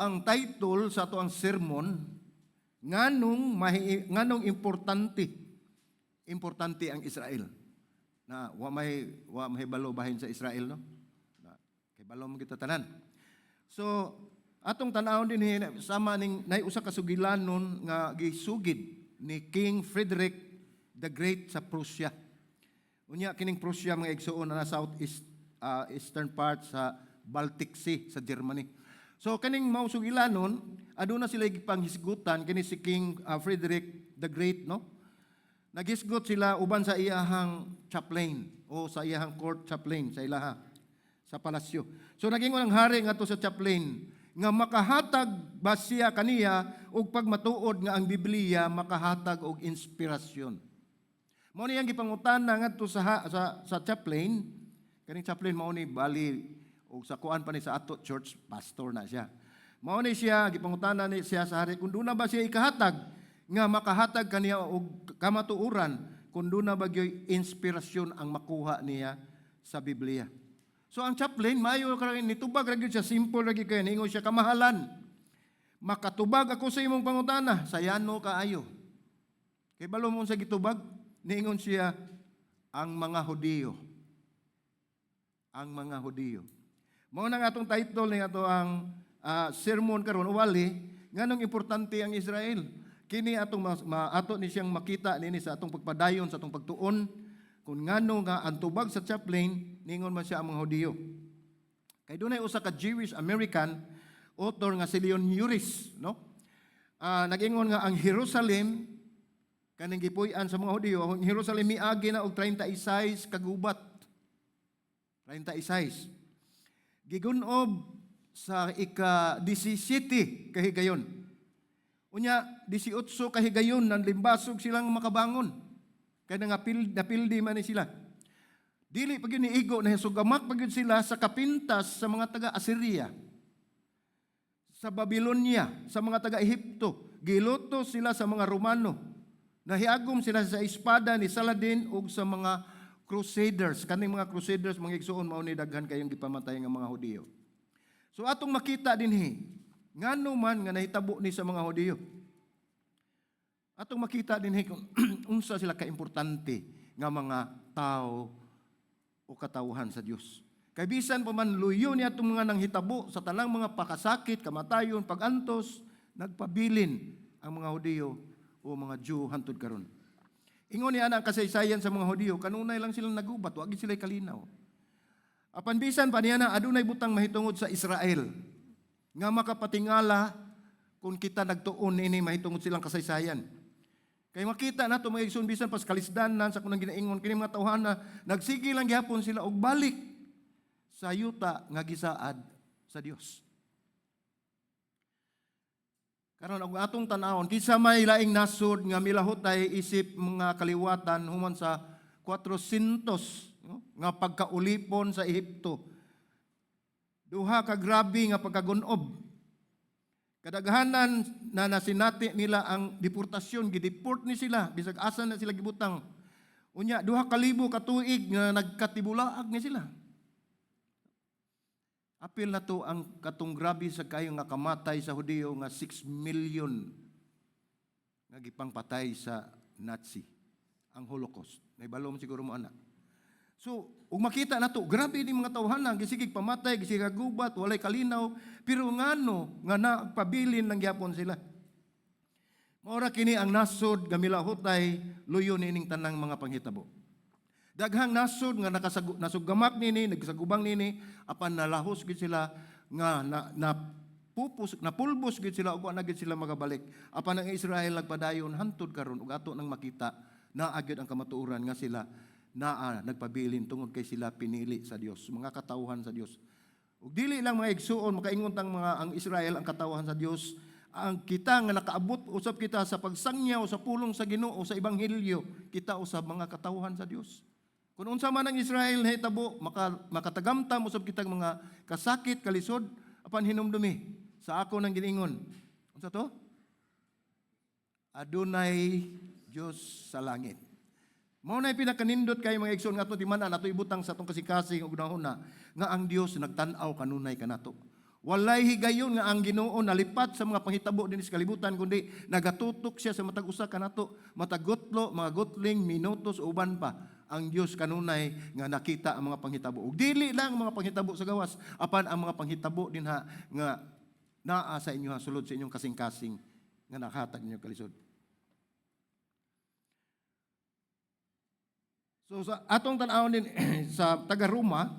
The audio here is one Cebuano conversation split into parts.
ang title sa ato ang sermon, nganong importante importante ang Israel. Na wa may balo bahin sa Israel, no? Na kay balo mo kita tanan. So atong tan-awon dinhi sama ning nay usa ka sugilanon nga gisugid ni King Frederick the Great sa Prussia. Unya kining Prussia, mga igsuon, na southeast eastern part sa Baltic Sea sa Germany. So kaning mao sugilanon, aduna sila gipanghisgutan kini si King Frederick the Great, no? Naghisgot sila uban sa iyahang chaplain o sa iyahang court chaplain sa ilaha sa palasyo. So nag-ingon ang hari ngadto sa chaplain nga makahatag ba siya kaniya og pagmatuod nga ang Biblia makahatag og inspirasyon. Mao ni ang gipangutana ngadto sa chaplain. Kaning chaplain mao ni bali og sa kuan pa ni sa ato church pastor na siya. Mao ni siya gipangutana ni siya sa hari kung duna ba siya ikahatag nga makahatag kaniya og kamatuoran kung duna ba gyoy inspirasyon ang makuha niya sa Biblia. So ang chaplain maayo ka nitubag ra gyud siya, simple ra gyud kay ningon siya, "Kamahalan. Makatubag ako sa imong pangutana, sayano kaayo." Kay balo mo sa gitubag, niingon siya, "Ang mga Hudiyo. Ang mga Hudiyo." Mao na nga atong title ni ato ang sermon karon wali, nganong importante ang Israel. Kini atong ato ni siyang makita nini sa atong pagpadayon sa atong pagtuon kung ngano nga ang tubag sa chaplain, ningon man siya ang mga Hudiyo. Kay dunay usa ka Jewish American author nga si Leon Uris, no? Nag-ingon nga ang Jerusalem kaning gipuy-an sa mga Hudiyo, ang Jerusalem miagi na og 36 kagubat. 36. Gigunob sa ika 17 kahigayon. Unya, 18 kahigayon nanlimbasog silang makabangon. Kaya nga napildi man ni sila. Dili pa gyud ni igo na sugamak pa gyud sila sa kapintas sa mga taga Assyria, sa Babylonia, sa mga taga Ehipto. Giluto sila sa mga Romano. Nahiagom sila sa espada ni Saladin ug sa mga Crusaders. Kaning mga Crusaders, mga igsuon, mao ni daghan kayong gipamatay nga mga Hudiyo. So atong makita dinhi, ngano man nga nahitabo ni sa mga Hudiyo. Atong makita dinhi kung unsa sila kaimportante nga mga tao o katawhan sa Dios. Kay bisan pa man luyo ni atong mga nanghitabo sa tanang mga pakasakit, kamatayon, pagantos, nagpabilin ang mga Hudiyo o mga Jew hantod karon. Ingon niya ang kasaysayan sa mga Hudiyo, kanunay lang silang nagubat, wa gid sila kalinaw. Apan bisan pa niya na adunay butang mahitungod sa Israel nga makapatingala kung kita nagtuon ini mahitungod silang kasaysayan. Kay makita nato, mga igsoon, bisan pas kalisdanan sa kunang ginaingon kini mga tawhana, nagsige lang gihapon sila og balik sa yuta nga gisaad sa Dios. Karon ang atong tan-awon, kinsa may laing nasod nga milahutay isip mga kaliwatan human sa 400, no, nga pagkaulipon sa Ehipto? Duha ka grabe nga pagkagunob. Kadaghanan na nasinati nila ang deportasyon, gideport ni sila, bisag asa na sila gibutang. Unya, 2,000 ka tuig nga nagkatibulaag ni sila. Apil na to ang katong grabe sa kayo nga kamatay sa Hudiyo nga 6 million nga gipangpatay sa Nazi, ang Holocaust. Naibalo mo siguro mo ana. So, ug makita na to, grabe ni mga tawhana, gisigig pamatay, gisigig gubat, walay kalinaw, pero ngano nga nagpabilin lang gyapon sila. Maura kini ang nasod nga milahutay luyo nining tanang mga panghitabo. Daghang nasod nga nasugamak nini, nagsagubang nini, apan nalahos gid sila nga na, na pupus, napulbos gid sila ug wa na gid sila makabalik. Apan ang Israel nagpadayon hantod karon ug ato nang makita naa gyud ang kamatuoran nga sila naa nagpabilin tungod kay sila pinili sa Dios, mga katawhan sa Dios. Ug dili lang, mga igsuon, makaingon tang mga ang Israel ang katawhan sa Dios, ang kita nga nakaabot usab kita sa pagsangyaw sa pulong sa Ginoo, sa ebanghelyo, kita usab mga katawhan sa Dios. Kung unsa man ang Israel nahitabo, makatagamtam usab kitang mga kasakit, kalisod, apan hinumdumi sa ako nang giningon. Unsa to? Adunay Dios sa langit. Mao na pinakanindot kay, mga igsoon, nga ato timan-an, ato ibutang sa atong kasing-kasing ug hunahuna nga ang Dios nagtan-aw kanunay kanato. Walay higayon nga ang Ginoo nalipat sa mga panghitabo dinhi sa kalibutan, kundi nagatutok siya sa matag usa kanato, matag gutlo, mga gutling, minutos, uban pa. Ang Dios kanunay nga nakita ang mga panghitabo. Ug dili lang ang mga panghitabo sa gawas, apan ang mga panghitabo dinha nga naa sa inyo, sulod sa inyong kasing-kasing nga nakahatag ninyo kalisod. So sa atong tan-awon din sa taga Roma,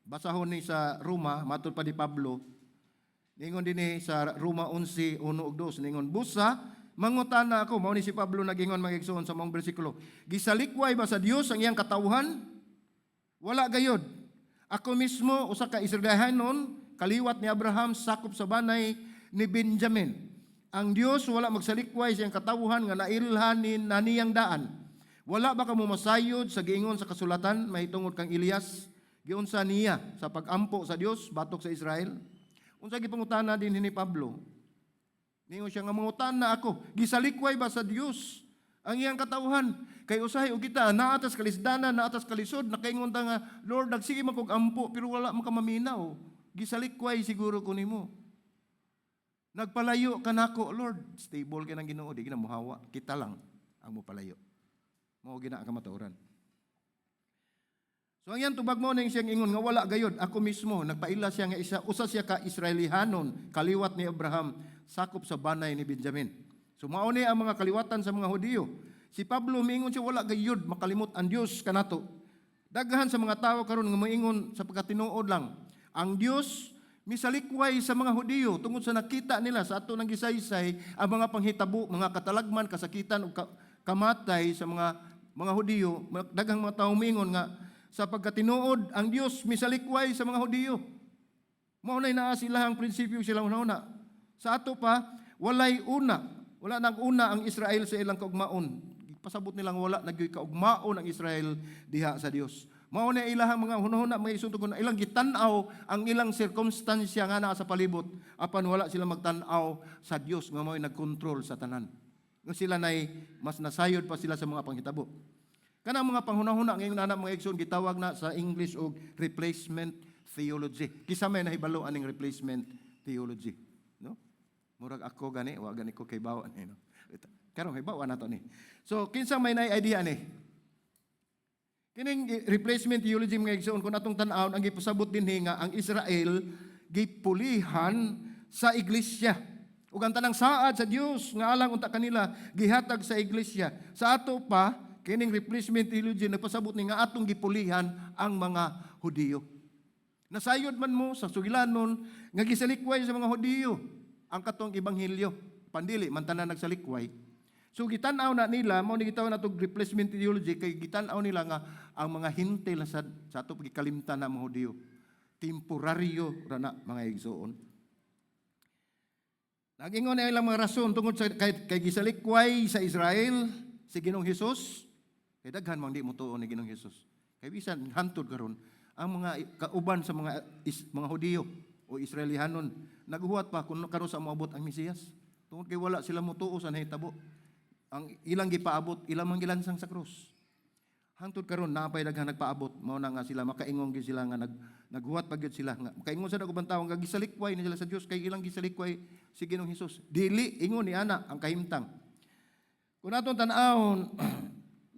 basahon ni sa Roma matud pa ni Pablo. Ningon dinhi sa Roma 11:1 ug 2, ningon, "Busa mangutana ako," mao ni si Pablo nagingon, mga igsoon, sa maong bersikulo. "Gisalikway ba sa Dios ang iyang katawhan? Wala gayod. Ako mismo usa ka Israelhanon, kaliwat ni Abraham, sakop sa banay ni Benjamin. Ang Dios wala magsalikway sa iyang katawhan nga nailhan ni naniyang daan. Wala ba kamo masayod sa giingon sa kasulatan mahitungod kang Elias? Giunsa niya sa pagampo sa Dios batok sa Israel?" Unsa gipangutana din ni Pablo? Ningon siya nga mangutana ako, gisalikway ba sa Dios ang iyang katawhan? Kay usahay og kita naa tas kalisdanan, naa tas kalisod, nakaingon ta nga, "Lord, nagsige man kog ampo pero wala man ka maminaw. Gisalikway siguro ko nimo. Nagpalayo ka nako, Lord." Stable kay ng Ginoo, di gina muhawa. Kita lang ang mopalayo. Mao gina ang kamatuoran. So ang iyang tubag mo ning siyang ingon nga wala gayod. Ako mismo nagpaila siya nga isa usa siya ka Israelihanon, kaliwat ni Abraham, sakop sa banay ni Benjamin. So mao ni ang mga kaliwatan sa mga Hudiyo. Si Pablo miingon siya, wala gayud makalimot ang Dios kanato. Daghan sa mga tawo karon nga moingon sa pagkatinuod lang ang Dios misalikway sa mga Hudiyo tungod sa nakita nila sa ato ng gisaysay ang mga panghitabo, mga katalagman, kasakitan ug kamatay sa mga Hudiyo. Daghang mga tawo miingon nga sa pagkatinuod ang Dios misalikway sa mga Hudiyo. Mao nay naa sila ang prinsipyo sila una-una. Sa ato pa, walay una. Wala nang una ang Israel sa ilang kaugmaon. Pasabot nilang wala nagyoy kaugmaon ang Israel diha sa Dios. Mao na ilahang mga hunahuna, mga igsoon, na ilang gitan-aw ang ilang sirkumstansya nga naa sa palibot apan wala sila magtan-aw sa Dios nga mao'y nagkontrol sa tanan. Nga sila nay mas nasayod pa sila sa mga panghitabo. Kanang mga panghunahuna ngayon na, mga igsoon, gitawag na sa English og replacement theology. Kinsa may nahibalo aning replacement theology, no? Murag ako gani, wa gani ko kay bawa ni, no? Karon hibaw na to ni. So kinsa may nay idea ni? Kining replacement theology, mga igsoon, kung atong tan-awon, ang gipasabot dinhi nga ang Israel gipulihan sa iglesia. Ug ang tanang saad sa Dios nga alang unta kanila gihatag sa iglesia. Sa ato pa, kining replacement theology nagpasabot ni nga atong gipulihan ang mga Hudiyo. Nasayod man mo sa sugilanon nga gisalikway sa mga Hudiyo ang katong ebanghelyo. Pandili man tanan nagsalikway. So gitan-aw na nila, mao ni gitawag natong replacement theology, kay gitan-aw nila nga ang mga Hentil sa ato gikalimtan na mga Hudiyo. Temporaryo ra na, mga igsoon. Nagingon na ilang mga rason tungod sa kay gisalikway sa Israel si Ginoong Hesus. Kay daghan mang di mo tuo ni Ginoong Hesus. Kay bisan hantod karon ang mga kauban sa mga Hudiyo o Israelihanon naghuwat pa kung karon sa moabot ang Mesiyas. Tungod kay wala sila motuo sa nahitabo. Ang ilang gipaabot, ilang mang gilansang sa krus. Hangtod karon naa pay daghan nagpaabot, mao na nga sila makaingon gyud sila nga naghuwat pa gyud sila nga makaingon sa ubang tawo nga gisalikway ni sila sa Dios kay ilang gisalikway si Ginoong Hesus. Dili ingon ni ana ang kahimtang. Kung atong tan-awon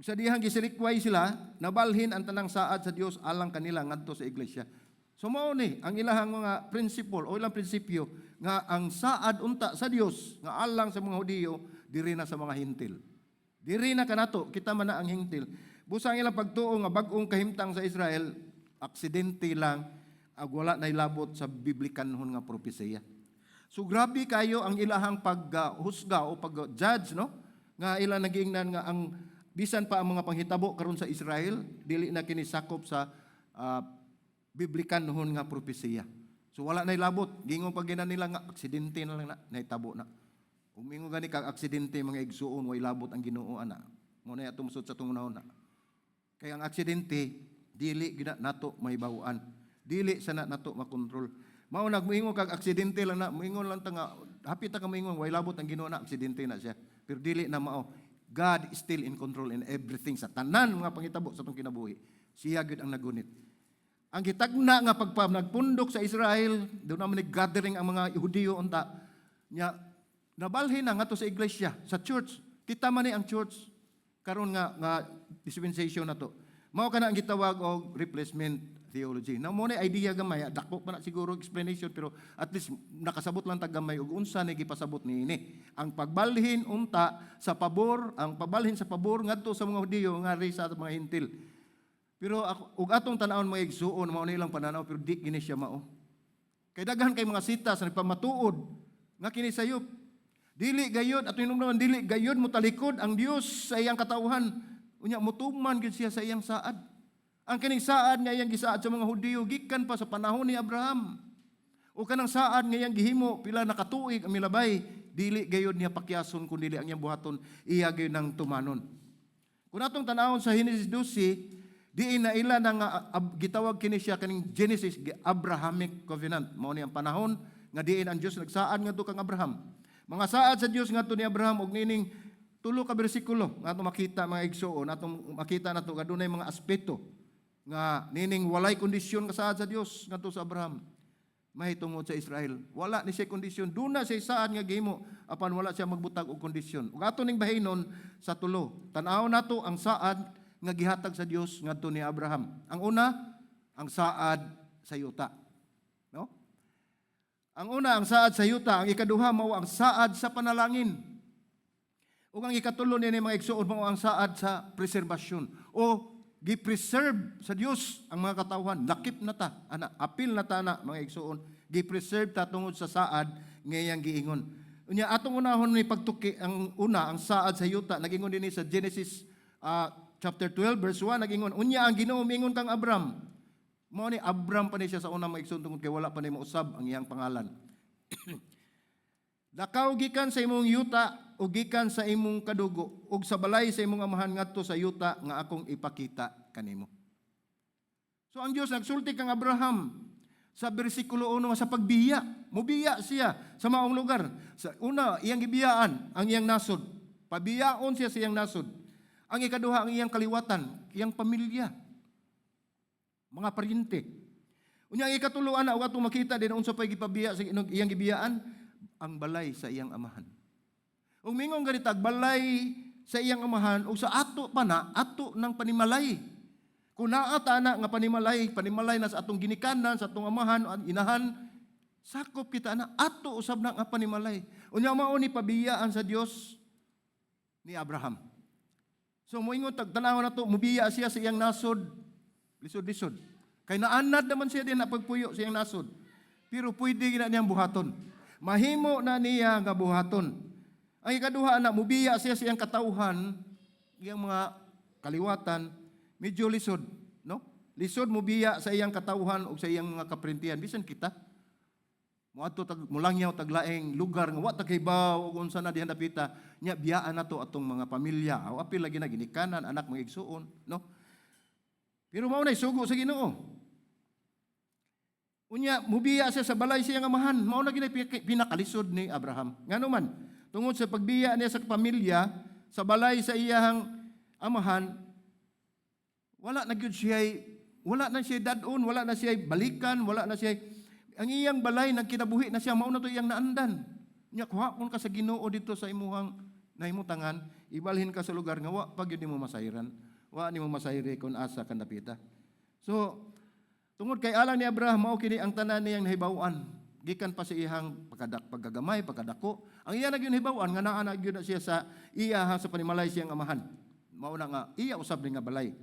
sa dihang gisalikway sila, nabalhin ang tanang saad sa Dios alang kanila ngadto sa iglesia. So mao ni ang ilahang mga principle o ilang prinsipyo nga ang saad unta sa Dios nga alang sa mga Hudiyo diri na sa mga Hentil. Diri na kanato, kita man na ang Hentil. Busa ang ilang pagtuo nga bag-ong kahimtang sa Israel, aksidente lang, ag wala na ilabot sa biblikanhon nga propesiya. So grabe kayo ang ilahang paghusga o pag-judge, no? Nga ilang nagiingnan nga ang bisan pa ang mga panghitabo karon sa Israel dili na kini sakop sa biblikanhon nga propesiya. So wala na ilabot. Gingon pag gina nila nga aksidente na lang na nahitabo na. Umingo gani kag aksidente, mga igsuon, way labot ang Ginoo ana. Mo na tumsod sa tungunahon na. Kaya ang aksidente dili gina nato mahibaw-an. Dili sana nato makontrol. Mao nagmuingon kag aksidente lang na, muingon lang ta nga hapit ta ka muingon way labot ang Ginoo na, aksidente na siya. Pero dili na mao. God is still in control in everything sa tanan mga pangitabo sa atong kinabuhi. Siya gyud ang nagunit. Ang gitagna nga pagpa nagpundok sa Israel, duna man gathering ang mga Hudiyo unta. Nya nabalhin na ngadto sa iglesia, sa church. Kita man ni ang church karon nga dispensation na to. Mao kana ang gitawag og replacement theology. Now mao na idea gamay, dako pa na siguro explanation, pero at least nakasabot lang tag gamay og unsa ni gipasabot niini. Ang pagbalhin unta sa pabor, ang pabalhin sa pabor ngadto sa mga Hudiyo ngari sa mga Hentil. Pero ako, ug atong tan-awon, mga igsuon, mao nilang pananaw, pero di kini siya mao. Kay daghan kay mga sitas na nagpamatuod nga kini sayop. Dili gayod atong hinumduman, dili gayod motalikod ang Dios sa iyang katawhan. Unya mutuman gyud siya sa iyang saad. Ang kining saad nga iyang gisaad sa mga Hudiyo gikan pa sa panahon ni Abraham. O kanang saad nga iyang gihimo pila na katuig ang milabay, dili gayod niya pakyason kun dili ang iyang buhaton, iya gayud nang tumanon. Kung atong tanawon sa Genesis 12, diin na ila na nga gitawag kini siya kaning Genesis Abrahamic Covenant. Mao ni ang panahon nga diin ang Dios nagsaad ngadto kang Abraham. Mga saad sa Dios ngadto ni Abraham og nining tulo ka bersikulo nga atong makita, mga igsuon, atong makita nato nga dunay mga aspeto nga nining walay kondisyon nga saad sa Dios ngadto sa Abraham mahitungod sa Israel. Wala ni siya kondisyon. Duna siya saad nga gihimo apan wala siya magbutag og kondisyon. Ug ato ning bahinon sa tulo. Tan-awon nato ang saad nga gihatag sa Dios ngadto ni Abraham. Ang una, ang saad sa yuta. No? Ang una, ang saad sa yuta. Ang ikaduha, mao ang saad sa panalangin. Ug ang ikatulo nini, mga igsuon, mao ang saad sa preserbasyon o gi-preserve sa Dios ang mga katawhan. Lakip na ta, ana, apil na ta na, mga igsuon. Gi-preserve ta tungod sa saad nga iyang giingon. Unya atong unahon ni pagtuki ang una, ang saad sa yuta. Nagingon dinhi sa Genesis chapter 12 verse 1, nagingon, "Unya ang Ginoo mingon kang Abram." Mao ni Abram pa ni siya sa unang, mga igsuon, tungod kay wala pa ni mausab ang iyang pangalan. "Lakaw gikan sa imong yuta ug gikan sa imong kadugo ug sa balay sa imong amahan ngadto sa yuta nga akong ipakita kanimo." So ang Dios nagsulti kang Abraham sa bersikulo 1 nga sa pagbiya, mubiya siya sa maong lugar. Sa una, iyang gibiyaan ang iyang nasod. Pabiyaon siya sa iyang nasod. Ang ikaduha, ang iyang kaliwatan, iyang pamilya, mga paryente. Unya ang ikatulo ana, ug atong makita din unsa pay gipabiya sa iyang gibiyaan, ang balay sa iyang amahan. Ug mingon ganitag balay sa iyang amahan ug sa ato pa na ato ng panimalay. Kung naa ta na nga panimalay, panimalay na sa atong ginikanan, sa atong amahan, ang inahan, sakop kita na ato usab na nga panimalay. Unya mao ni pabiyaan sa Dios ni Abraham. So moingon tag tan-aw na to, mubiya siya sa iyang nasod. Lisod-lisod. Kay naanad naman siya din na pagpuyo sa iyang nasod. Pero pwede na niyang buhaton. Mahimo na niya nga buhaton. Ang ikaduha na, mubiya siya sa iyang katawhan, iyang mga kaliwatan, medyo lisod, no? Lisod mubiya sa iyang katawhan o sa iyang mga kaprintihan. Bisan kita, muadto tag mulangyaw tag laing lugar nga wa ta kahibaw og unsa na diha dapita, nya biyaan nato atong mga pamilya. Aw apil lagi na ginikanan, anak, mga igsuon, no? Pero mao na sugo sa Ginoo. Unya mubiya siya sa balay sa iyang amahan. Mao na ginay pinakalisod ni Abraham. Ngano man, tungod sa pagbiya niya sa pamilya, sa balay sa iyang amahan, wala na siya dadon, wala na siya balikan, wala na siya ang iyang balay nagkinabuhi na siya, mao na to iyang naandan. Nya kuhaon ka sa Ginoo dito sa imuhang nahimutangan, ibalhin ka sa lugar nga wa pa gyud nimo masayran. Wa nimo masayri kung asa ka napita. So, tungod kay alang ni Abraham, mao kini ang tanan niyang nahibaw-an. Gikan pa sa iyang pagkagamay, pagkadako. Ang iya na gyud nahibaw-an nga naa na gyud na siya sa iya sa panimalay siyang amahan. Mao na nga iya usab ni nga balay.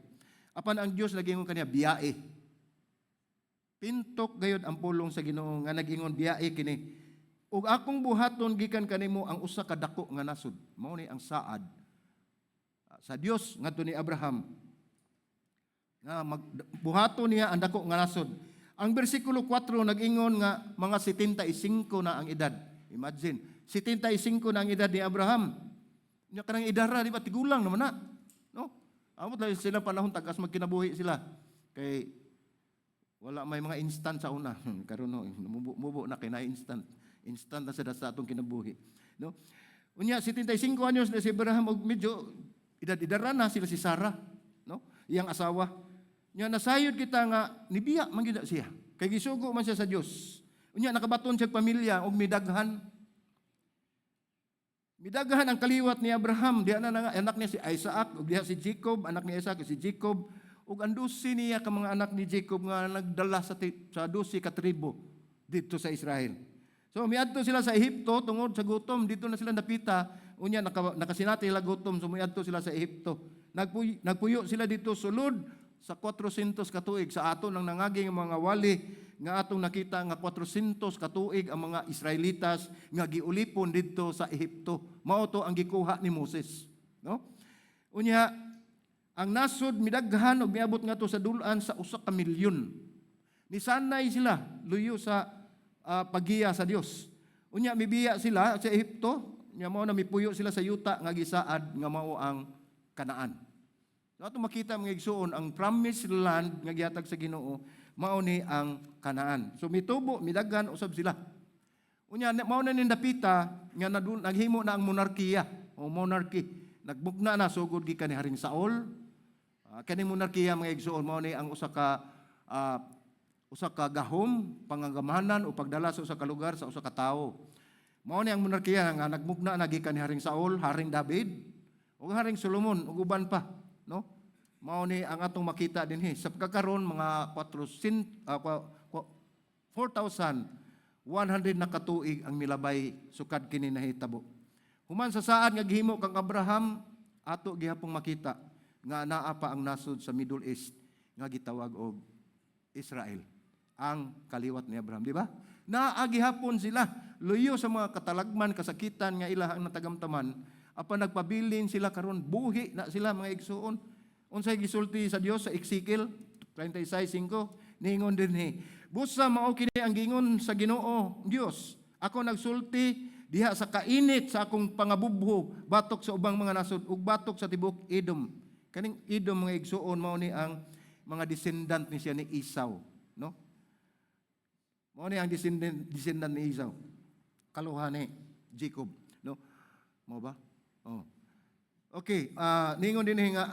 Apan ang Dios nagingon kaniya, "Biyae." Pintok gayod ang pulong sa Ginoo nga nagingon, "Biyae kini. Ug akong buhaton gikan kanimo ang usa ka dako nga nasod." Mao ni ang saad sa Dios ngadto ni Abraham nga buhaton niya ang dako nga nasod. Ang bersikulo 4 nag-ingon nga mga 75 na ang edad. Imagine, 75 na ang edad ni Abraham. Nya kanang edara, di ba, tigulang naman na. No? Amot lang sila panahon tagas magkinabuhi sila. Kay wala may mga instant sa una. Karon no, mubo, mubo na kay na instant. Instant na sa atong kinabuhi. No? Unya 75 anyos na si Abraham og medyo edad-edara na sila si Sarah, no? Iyang asawa. Nya nasayod kita nga nibiya man gyud siya. Kay gisugo man siya sa Dios. Unya nakabaton siya pamilya og midaghan. Midaghan ang kaliwat ni Abraham, diha na nga anak niya si Isaac ug diha si Jacob, anak ni Isaac si Jacob, ug ang 12 niya ka mga anak ni Jacob nga nagdala sa 12 ka tribo didto sa Israel. So miadto sila sa Ehipto tungod sa gutom, didto na sila napita. Unya nakasinati sila gutom, so miadto sila sa Ehipto. Nagpuyo sila didto sulod sa 400 ka tuig sa ato nang nangaging mga wali nga atong nakita nga 400 ka tuig ang mga Israelitas nga giulipon didto sa Ehipto. Mao to ang gikuha ni Moses, no? Unya ang nasod midaghan og miabot ngadto sa dul-an sa 1 ka milyon. Nisanay sila luyo sa paggiya sa Dios. Unya mibiya sila sa Ehipto, nya mao na mipuyo sila sa yuta nga gisaad nga mao ang Kanaan. So ato makita, mga igsuon, ang promised land nga gihatag sa Ginoo mao ni ang Kanaan. So mitubo, midaghan usab sila. Unya mao na ning dapita nga naghimo na ang monarkiya o monarchy. Nagbugna na sugod gikan ni Haring Saul. Kaning monarkiya, mga igsuon, mao ni ang usa ka gahom, pangagamanan o pagdala sa usa ka lugar sa usa ka tawo. Mao ni ang monarkiya nga nagmugna na gikan ni Haring Saul, Haring David, ug Haring Solomon ug uban pa, no? Mao ni ang atong makita dinhi sa pagkakaron, mga 400 4,100 na katuig ang milabay sukad kini nahitabo. Human sa saad nga gihimo kang Abraham, ato gihapong makita nga naa pa ang nasod sa Middle East nga gitawag og Israel, ang kaliwat ni Abraham, di ba? Naa gihapon sila luyo sa mga katalagman, kasakitan nga ilahang natagamtaman, apan nagpabilin sila karon, buhi na sila, mga igsuon. Unsay gisulti sa Dios sa Ezekiel 36:5? Ningon dinhi, "Busa mao kini ang gingon sa Ginoo Dios. Ako nagsulti diha sa kainit sa akong pangabubho batok sa ubang mga nasod ug batok sa tibuok Edom." Kaning Edom, mga igsuon, mao ni ang mga descendant ni siya ni Esau, no? Mao ni ang descendant ni Esau. Kaluha ni Jacob, no? Mao ba? Oh. Okay, ningon din nga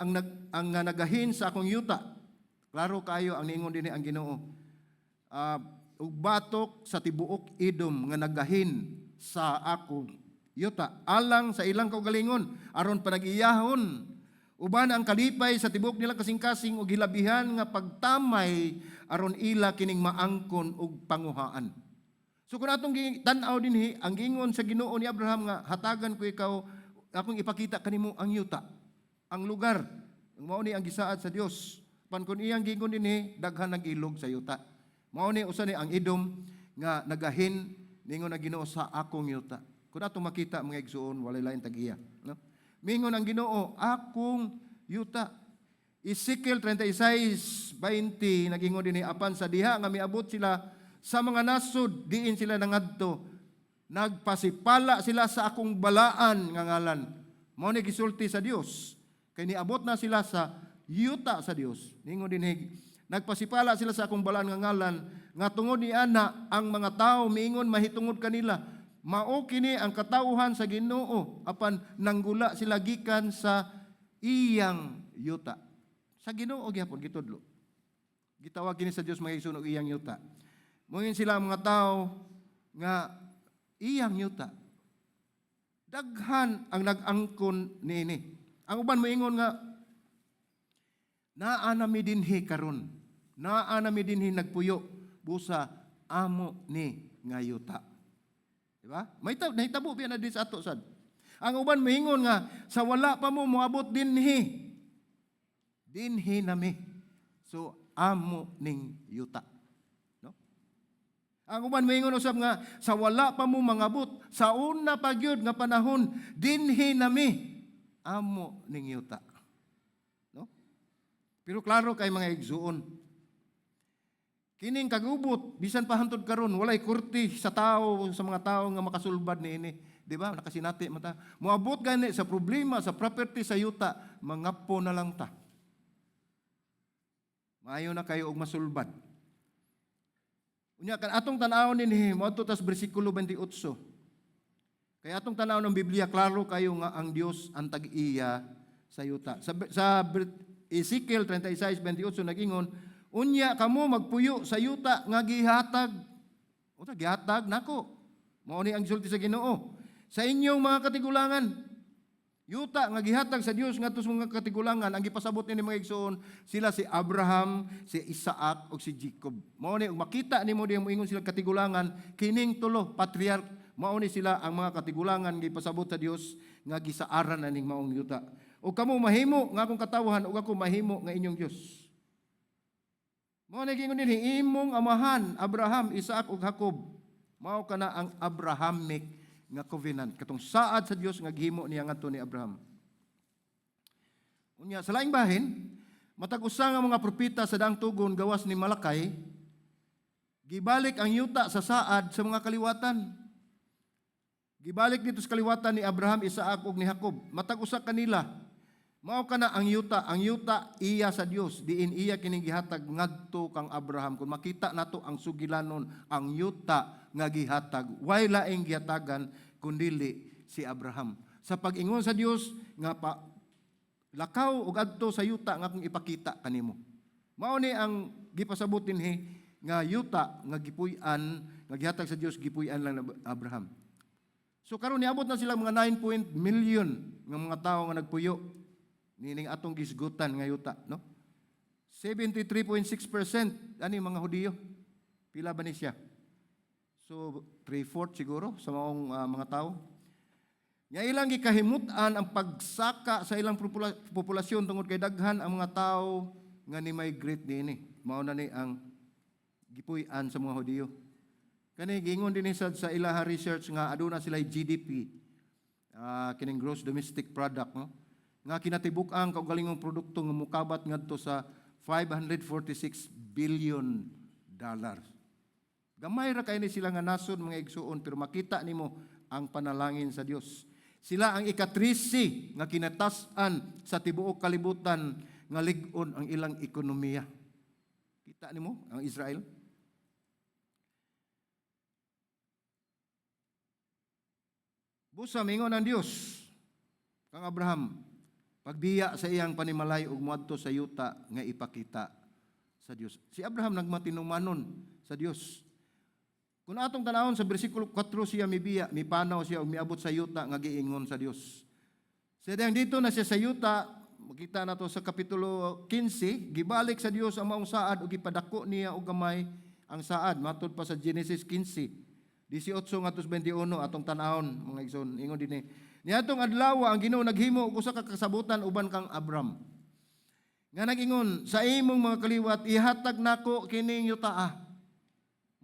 ang nga nagahin sa akong yuta. Klaro kayo ang ningon din ang Ginoo. Ug batok sa tibuok Edom nga nagahin sa akong yuta alang sa ilang kaugalingon aron panag-iyahon uban ang kalipay sa tibuok nilang kasing-kasing ug hilabihan nga pagtamay aron ila kining maangkon ug panguhaan. So kung atong tan-aw dinhi, ang gingon sa Ginoo ni Abraham nga hatagan ko ikaw, akong ipakita kanimo ang yuta, ang lugar. Ang mao ni ang gisaad sa Dios. Pan kun iyang gingon dinhi, daghan nag-ilog sa yuta. Mao ni usa ni ang Edom nga nagahin, ningon ang Ginoo sa akong yuta. Kung atong makita, mga igsuon, walay lain tag-iya, no? Mingon ang Ginoo, akong yuta. Ezekiel 36:20, nagingon dinhi, apan sa diha nga miabot sila sa mga nasod diin sila nangadto, nagpasipala sila sa akong balaan nga ngalan. Mao ni gisulti sa Dios. Kay niabot na sila sa yuta sa Dios. Ningon dinhi, nagpasipala sila sa akong balaan nga ngalan nga tungod ni ana ang mga tao miingon mahitungod kanila, "Mao kini ang katawhan sa Ginoo, apan nanggula sila gikan sa iyang yuta." Sa Ginoo gyapon gitudlo. Gitawag kini sa Dios, mga igsoon, og iyang yuta. Moingon sila ang mga tao nga iyang yuta. Daghan ang nag-angkon niini. Ang uban moingon nga naa na mi dinhi karon. Naa na mi dinhi nagpuyo busa amo ni nga yuta. Di ba? May nahitabo biya na din sa ato sad. Ang uban moingon nga sa wala pa mo moabot dinhi. Dinhi nami. So amo ning yuta. No? Ang uban moingon usab nga sa wala pa mo mangabot sa una pa gyud nga panahon, dinhi nami, amo ning yuta. No? Pero klaro kay, mga igsuon, kining kagubot bisan pa hantod karon walay korte sa tao, sa mga tao nga makasulbad niini, di ba? Nakasinati man ta. Moabot gani sa problema sa property sa yuta, mangapo na lang ta. Maayo na kayo og masulbad. Unya kan atong tan-awon dinhi, moadto tas bersikulo 28. Kaya atong tan-awon ng Biblia, klaro kayo nga ang Dios ang tag-iya sa yuta. Sa Ezekiel 36:28 nag-ingon, "Unya kamo magpuyo sa yuta nga gihatag." Unsa gihatag nako? Mao ni ang gisulti sa Ginoo sa inyong mga katigulangan. Yuta nga gihatag sa Dios ngadto sa mga katigulangan, ang gipasabot nini, mga igsoon, sila si Abraham, si Isaac ug si Jacob. Mao ni, ug makita nimo diyang moingon sila katigulangan, kining tulo patriarch, mao ni sila ang mga katigulangan gipasabot sa Dios nga gisaaran aning maong yuta. Ug kamo mahimo nga akong katawhan ug ako mahimo nga inyong Dios. Mao ni giingon dinhi, imong amahan Abraham, Isaac ug Jacob. Mao kana ang Abrahamic nga covenant, katong saad sa Dios nga gihimo niya ngadto ni Abraham. Unya, sa laing bahin, matag usa nga mga propeta sa Daang Tugon gawas ni Malakay, gibalik ang yuta sa saad sa mga kaliwatan. Gibalik dito sa kaliwatan ni Abraham, Isaac ug ni Jacob. Matag usa kanila, mao kana ang yuta iya sa Dios, diin iya kining gihatag ngadto kang Abraham. Kung makita nato ang sugilanon, ang yuta nga gihatag, way laing gihatagan kundili si Abraham. Sa pag-ingon sa Dios nga pa lakaw og adto sa yuta nga akong ipakita kanimo. Mao ni ang gipasabot dinhi nga yuta nga gipuy-an, nga gihatag sa Dios, gipuy-an lang ni Abraham. So karon niabot na sila mga 9 point million nga mga tawo nga nagpuyo nining atong gisgutan nga yuta, no? 73.6% ani mga Hudiyo. Pila ba ni siya? So 3/4 siguro sa maong mga tao. Nga ilang gikahimut-an ang pagsaka sa ilang populasyon tungod kay daghan ang mga tao nga ni migrate niini. Mao na ni ang gipuy-an sa mga Hudiyo. Kani giingon din sa ilaha research nga aduna sila GDP, kining gross domestic product, no, nga kinatibuk-ang kaugalingong produkto nga mukabat ngadto sa $546 billion. Gamay ra kay ni sila nga nasod, mga igsuon, pero makita nimo ang panalangin sa Dios. Sila ang ikatrisi nga kinatas-an sa tibuok kalibutan nga lig-on ang ilang ekonomiya. Kita nimo ang Israel? Busa mingon ang Dios kang Abraham pagbiya sa iyang panimalay ug moadto sa yuta nga ipakita sa Dios. Si Abraham nagmatinumanon sa Dios. Kung atong tanawon sa bersikulo 4, siya mibiya, mipanaw siya ug miabot sa yuta nga giingon sa Dios. Sa diyang dito na siya sa yuta, makita nato sa kapitulo 15, gibalik sa Dios ang maong saad ug gipadako niya og gamay ang saad matud pa sa Genesis 15. 18 ngadto 21 atong tan-awon, mga igsoon. Ingon dinhi. Niadtong adlaw ang Ginoo naghimo og usa ka kasabutan uban kang Abram, nga nag-ingon, "Sa imong mga kaliwat ihatag nako kining yutaa."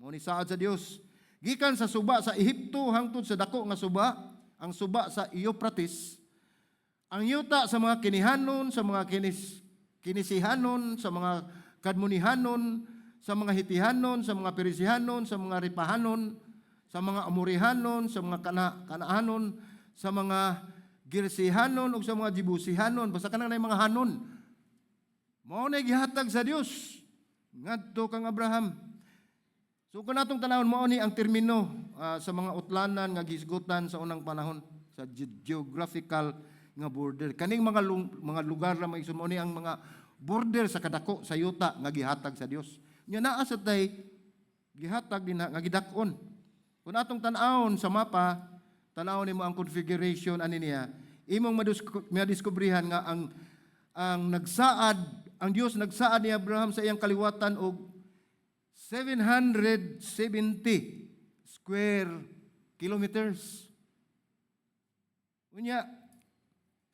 Mao ni saad sa Dios. Gikan sa suba sa Ehipto hangtod sa dako nga suba, ang suba sa Euphrates, ang yuta sa mga Kinihanon, sa mga Kinisihanon, sa mga Kadmonihanon, sa mga Hitihanon, sa mga Perisihanon, sa mga Ripahanon, sa mga Amorihanon, sa mga Kanaanon, sa mga Girsihanon ug sa mga Jebusihanon, basta kanang na mga hanon. Mao na gihatag sa Dios ngadto kang Abraham. So kung natong tanawon, mao ni ang termino sa mga utlanan nga gisgutan sa unang panahon sa geographical nga border. Kaning mga lugar na mga mao ni ang mga border sa kadako sa yuta nga gihatag sa Dios. Nya naa sa tay gihatag din nga gidak-on. Kung atong tan-awon sa mapa, tan-awon nimo ang configuration ani niya, imong madiskubrihan nga ang nagsaad ang Dios, nagsaad ni Abraham sa iyang kaliwatan og 770 square kilometers. Unya,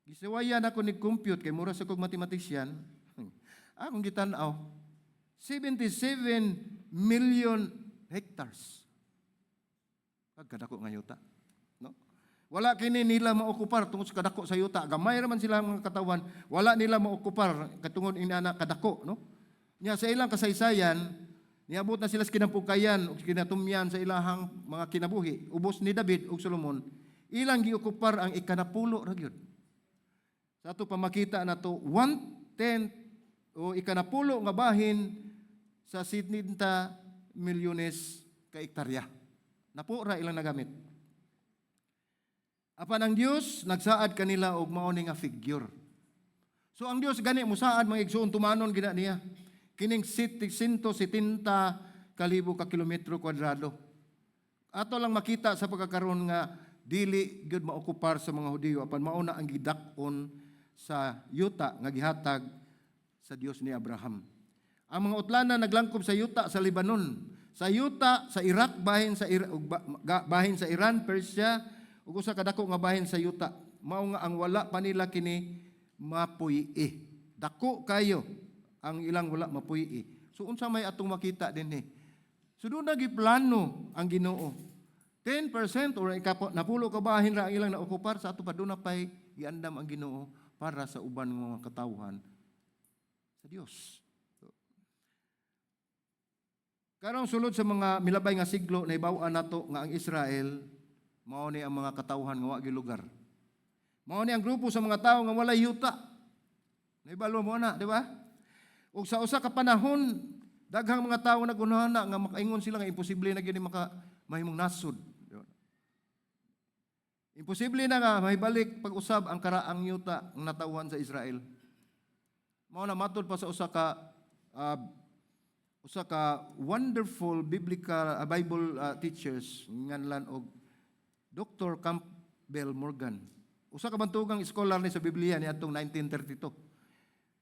gisuwayan ako ni compute kay mura sa kog mathematician. Akong gitan-aw, 77 million hectares. Pagkadako nga yuta. No? Wala kini nila maokupar tungod sa kadako sa yuta. Gamay ra man sila mga katawan, wala nila maokupar katungod inana kadako, no? Nya sa ilang kasaysayan, niabot na sila sa kinampukayan ug kinatumyan sa ilahang mga kinabuhi. Ubos ni David ug Solomon, ilang giokupar ang ikanapulo ra gyud. Sa ato pa makita nato, 1/10 o ikanapulo nga bahin sa 70 milyones ka ektarya. Napo ra ilang nagamit. Apan ang Dios nagsaad kanila og mao ni nga figure. So ang Dios gani musaad, mga igsoon, tumanon gina niya. Kining 170 kalibo ka kilometro kwadrado. Ato lang makita sa pagkakaroon nga dili gyud maokupar sa mga Hudiyo, apan mao na ang gidak-on sa yuta nga gihatag sa Dios ni Abraham. Ang mga utlanan naglangkob sa yuta sa Lebanon, sa yuta sa Iraq, bahin sa ug bahin sa Iran, Persia ug usa ka dako nga bahin sa yuta. Mao nga ang wala pa nila kini mapuy-i. Dako kayo ang ilang wala mapuy-i. So unsa may atong makita dinhi? So duna giplano ang Ginoo. 10% or ikapo, napulo ka bahin ra ang ilang naokupar. Sa ato pa, duna pay giandam ang Ginoo para sa uban nga mga katawhan sa Dios. So, karong sulod sa mga milabay nga siglo, nahibaw-an nato nga ang Israel mao ni ang mga katawhan nga wa gyud lugar. Mao ni ang grupo sa mga tawo nga walay yuta. Nahibalo mo na, di ba? Ug sa usa ka panahon, daghang mga tawo nagunahana nga makaingon sila nga imposible na gyud ni maka mahimong nasod. Di ba? Imposible na nga mahibalik pag-usab ang karaang yuta ang natawhan sa Israel. Mao na matud pa sa usa ka wonderful biblical Bible teachers nganlan og Dr. Campbell Morgan. Usa ka bantugang scholar ni sa Biblia ni atong 1932.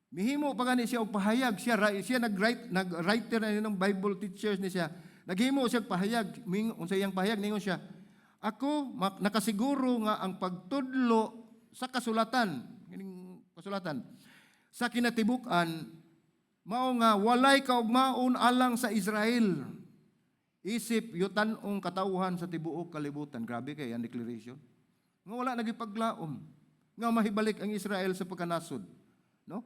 Mihimo pa gani siya og pahayag, siya siya nag-writer na ng Bible teachers ni siya. Naghimo siya og pahayag, unsa iyang pahayag, ningon siya, "Ako nakasiguro nga ang pagtudlo sa kasulatan, kining kasulatan sa kinatibuk-an mao nga walay kaugmaon alang sa Israel isip yutan-ong katawhan sa tibuok kalibutan." Grabe kay ang declaration. Nga wala nagipaglaom nga mahibalik ang Israel sa pagkanasod, no?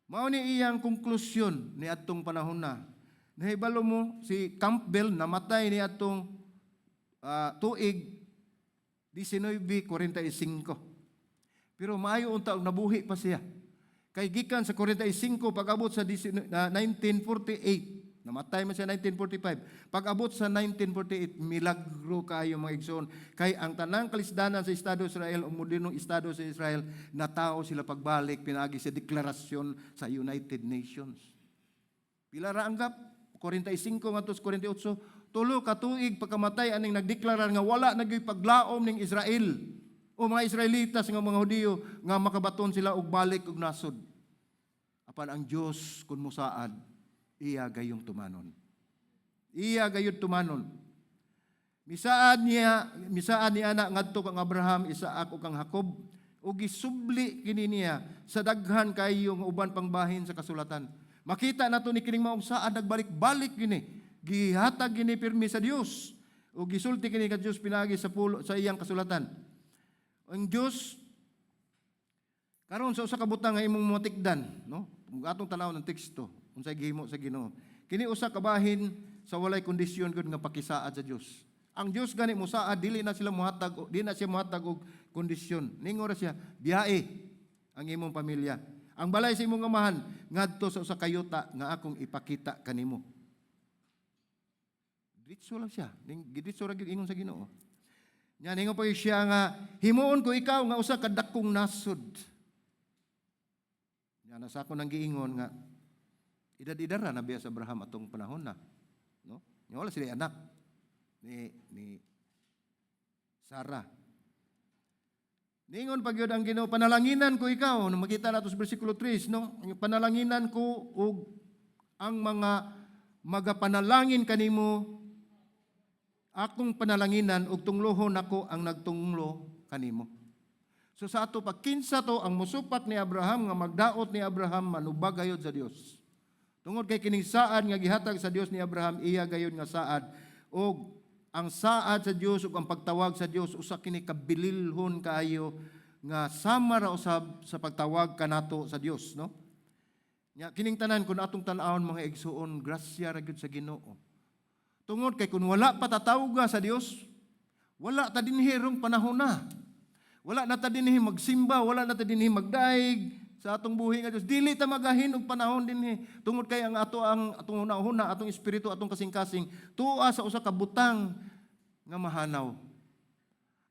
Mao ni iyang konklusyon ni atong panahon na. Nahibalo mo si Campbell namatay ni atong tuig 1945. Pero maayo unta og nabuhi pa siya. Kay gikan sa 45 pag-abot sa 19 1948, namatay man siya 1945. Pag-abot sa 1948, milagro kaayo, mga igsoon. Kay ang tanang kalisdanan sa Estado Israel o modernong Estado sa Israel, natao sila pagbalik pinaagi sa deklarasyon sa United Nations. Pila ra ang gap? 45 ngadto sa 48, 3 ka tuig pagkamatay aning nagdeklarar nga wala na gyud paglaom ning Israel o mga Israelitas nga mga Hudiyo nga makabaton sila og balik og nasod. Apan ang Dios kun musaad, iya gayong tumanon. Iya gayud tumanon. Misaad niya, misaad ni ana ngadto kang Abraham, Isaac ug kang Jacob ug gisubli kini niya sa daghan kayo nga uban pang bahin sa kasulatan. Makita nato ni kining maong saad nagbalik-balik kini. Gihatag kini pirmi sa Dios. Ug gisulti kini ka Dios pinaagi sa pulo, sa iyang kasulatan. Ang Dios karon sa usa ka butang nga imong matikdan, no? Kung atong tan-aw ng teksto, unsay gihimo sa Ginoo. Kini usa ka bahin sa walay kondisyon gud nga pakisaad sa Dios. Ang Dios gani musaad, dili na sila muhatag, di na siya muhatag og kondisyon. Ningon ra siya, "Biyahe ang imong pamilya. Ang balay sa imong amahan ngadto sa usa ka yuta nga akong ipakita kanimo." Diretso lang siya. Ning diretso ra gyud ingon sa Ginoo. Nya ningon pa siya nga himuon ko ikaw nga usa ka dakong nasod. Nya nasa ako nang giingon nga edad-edad ra na biya sa Abraham atong panahon na. No? Nya wala sila anak ni Sarah. Ningon pa gyud ang Ginoo, "Panalanginan ko ikaw." No, makita nato sa bersikulo 3, no? "Panalanginan ko ug ang mga magapanalangin kanimo akong panalanginan ug tunglohon nako ang nagtunglo kanimo." So sa ato pa, kinsa to ang musupak ni Abraham nga magdaot ni Abraham, manubag gayod sa Dios. Tungod kay kining saad nga gihatag sa Dios ni Abraham, iya gayod nga saad, ug ang saad sa Dios ug ang pagtawag sa Dios usa kini kabililhon kaayo nga sama ra usab sa pagtawag kanato sa Dios, no? Nya kining tanan, kun atong tan-awon, mga igsuon, grasya ra gyud sa Ginoo. Tungod kay kun wala pa tatawga sa Dios, wala ta dinhi rong panahon na. Wala na ta dinhi magsimba, wala na ta dinhi magdaig sa atong buhi nga Dios. Dili ta magahin og panahon dinhi. Tungod kay ang atong hunahuna, atong espiritu, atong kasing-kasing tuwa sa usa ka butang nga mahanaw.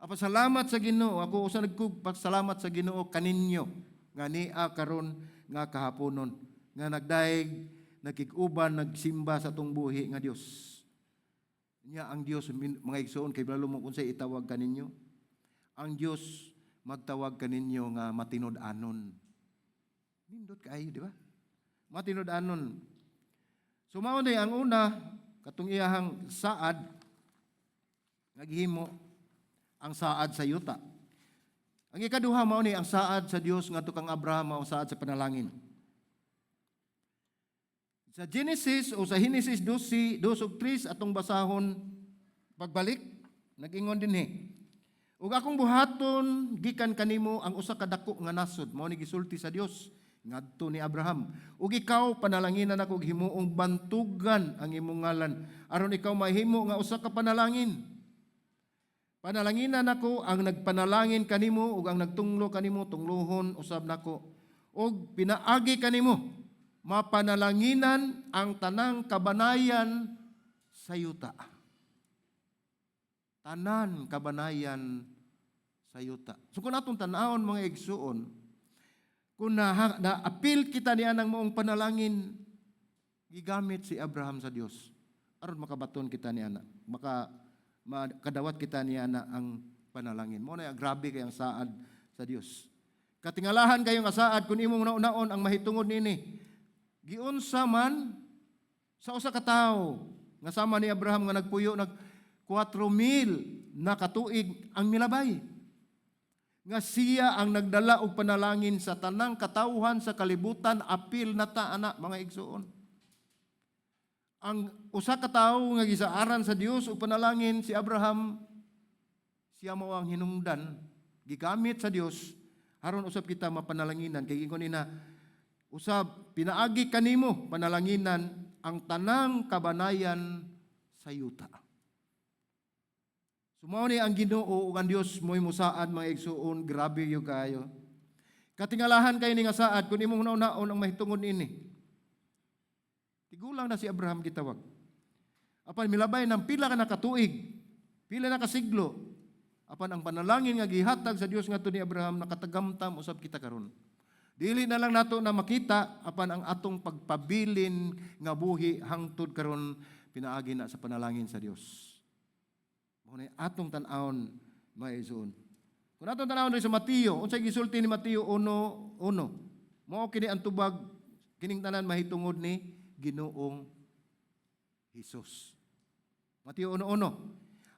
Apan salamat sa Ginoo, ako usa nagkug pasalamat sa Ginoo kaninyo. nga nia karon nga kahaponon nga nagdayeg, nakig-uban, nagsimba sa atong buhi nga Dios. Nya ang Dios, mga igsoon, kay balo mo kung unsay itawag kaninyo. Ang Dios magtawag kaninyo nga matinud-anon. Nindot kaayo, di ba? Matinud-anon. So mao ni ang una, katong iyahang saad nga gihimo, ang saad sa yuta. Ang ikaduha, mao ni ang saad sa Dios ngadto kang Abraham, mao saad sa panalangin. Sa Genesis o sa Genesis 12, 2 ug 3 atong basahon pagbalik, nag-ingon dinhi. "Ug akong buhaton gikan kanimo ang usa ka dako nga nasod," mao ni gisulti sa Dios ngadto ni Abraham. "Ug ikaw panalanginan nako ug himuong bantugan ang imong ngalan aron ikaw mahimo nga usa ka panalangin. Panalanginan nako ang nagpanalangin kanimo ug ang nagtunglo kanimo tunglohon usab nako. Ug pinaagi kanimo mapanalanginan ang tanang kabanayan sa yuta." Tanan kabanayan sa yuta. So kung atong tan-awon, mga igsuon, kung na apil kita niya ng maong panalangin, gigamit si Abraham sa Dios aron makabaton kita ni ana, makadawat kita niya na ang panalangin. Mao na grabe kay ang saad sa Dios. Katingalahan kayo nga saad kung imong nauna-on ang mahitungod niini. Giunsa man sa usa ka tawo nga sama ni Abraham nga nagpuyo nag 4,000 na katuig ang milabay, nga siya ang nagdala og panalangin sa tanang katawhan sa kalibutan, apil na ta ana, mga igsuon. Ang usa ka tawo nga gisaaran sa Dios og panalangin, si Abraham, siya mao ang hinungdan gigamit sa Dios aron usab kita mapanalanginan, kay ingon nina usab, pinaagi kanimo panalanginan ang tanang kabanayan sa yuta. So mao ni ang Ginoo ug ang Dios mo'y musaad, mga igsuon, grabe gyud kayo. Katingalahan kayo ni nga saad kung imong hunaon ang mahitungod ini. Tigulang na si Abraham gitawag. Apan milabay ng pila ka nakatuig, pila na kasiglo. Apan ang panalangin nga gihatag sa Dios ngadto ni Abraham nakatagamtam usab kita karon. Dili na lang nato na makita, apan ang atong pagpabilin nga buhi hangtod karon pinaagi na sa panalangin sa Dios. Mao na atong tan-awon, mga igsoon. Kung atong tan-awon rin sa Mateo, unsay gisulti ni Mateo 1:1? Mao kini ang tubag kining tanan mahitungod ni Ginoong Hesus. Mateo 1:1.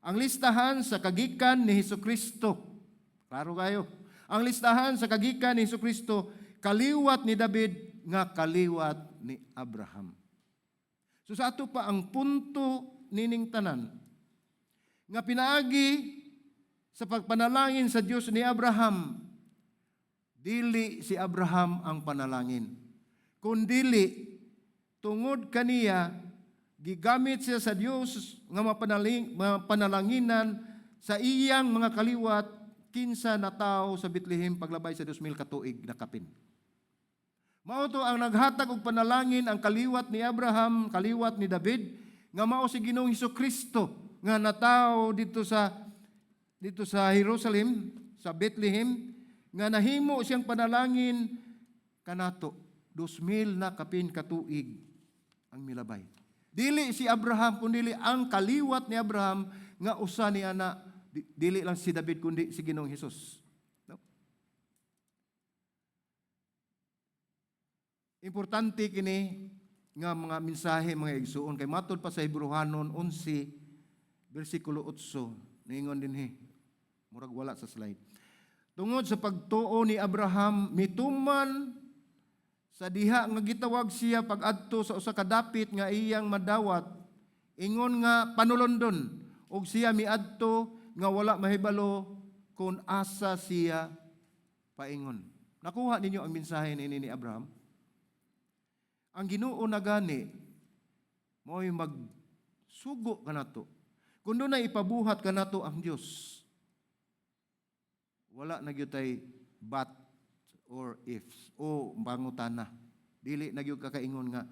Ang listahan sa kagikan ni Hesus Kristo. Klaro kayo. Ang listahan sa kagikan ni Hesus Kristo, kaliwat ni David nga kaliwat ni Abraham. So sa ato pa ang punto nining tanan nga pinaagi sa pagpanalangin sa Dios ni Abraham, dili si Abraham ang panalangin, kundili tungod kaniya gigamit siya sa Dios nga mapanalanginan sa iyang mga kaliwat kinsa natawo sa Bethlehem paglabay sa 2000 ka tuig na kapin. Mao to ang naghatag og panalangin ang kaliwat ni Abraham, kaliwat ni David, nga mao si Ginoong Kristo nga natawo dito sa Jerusalem, sa Bethlehem, nga nahimo siyang panalangin kanato 2000 na kapin katuig ang milabay. Dili si Abraham kundi ang kaliwat ni Abraham nga usa ni ana, dili lang si David kundi si Ginoong Hesus. No? Importante kini nga mga mensahe, mga igsuon, kay matod pa sa Hebreohanon 11 bersikulo 8, niingon dinhi, murag wala sa slide. Tungod sa pagtuo ni Abraham, mituman sa diha nga gitawag siya pag-adto sa usa ka dapit nga iyang madawat, ingon nga panulondon, ug siya miadto nga wala mahibalo kung asa siya paingon. Nakuha ninyo ang mensahe ni Abraham? Ang Ginoo na gani mo'y magsugo kanato. Kung doon na ipabuhat kanato ang Dios, wala na gyud tay but or ifs o pangutana. Dili na gyud kakaingon nga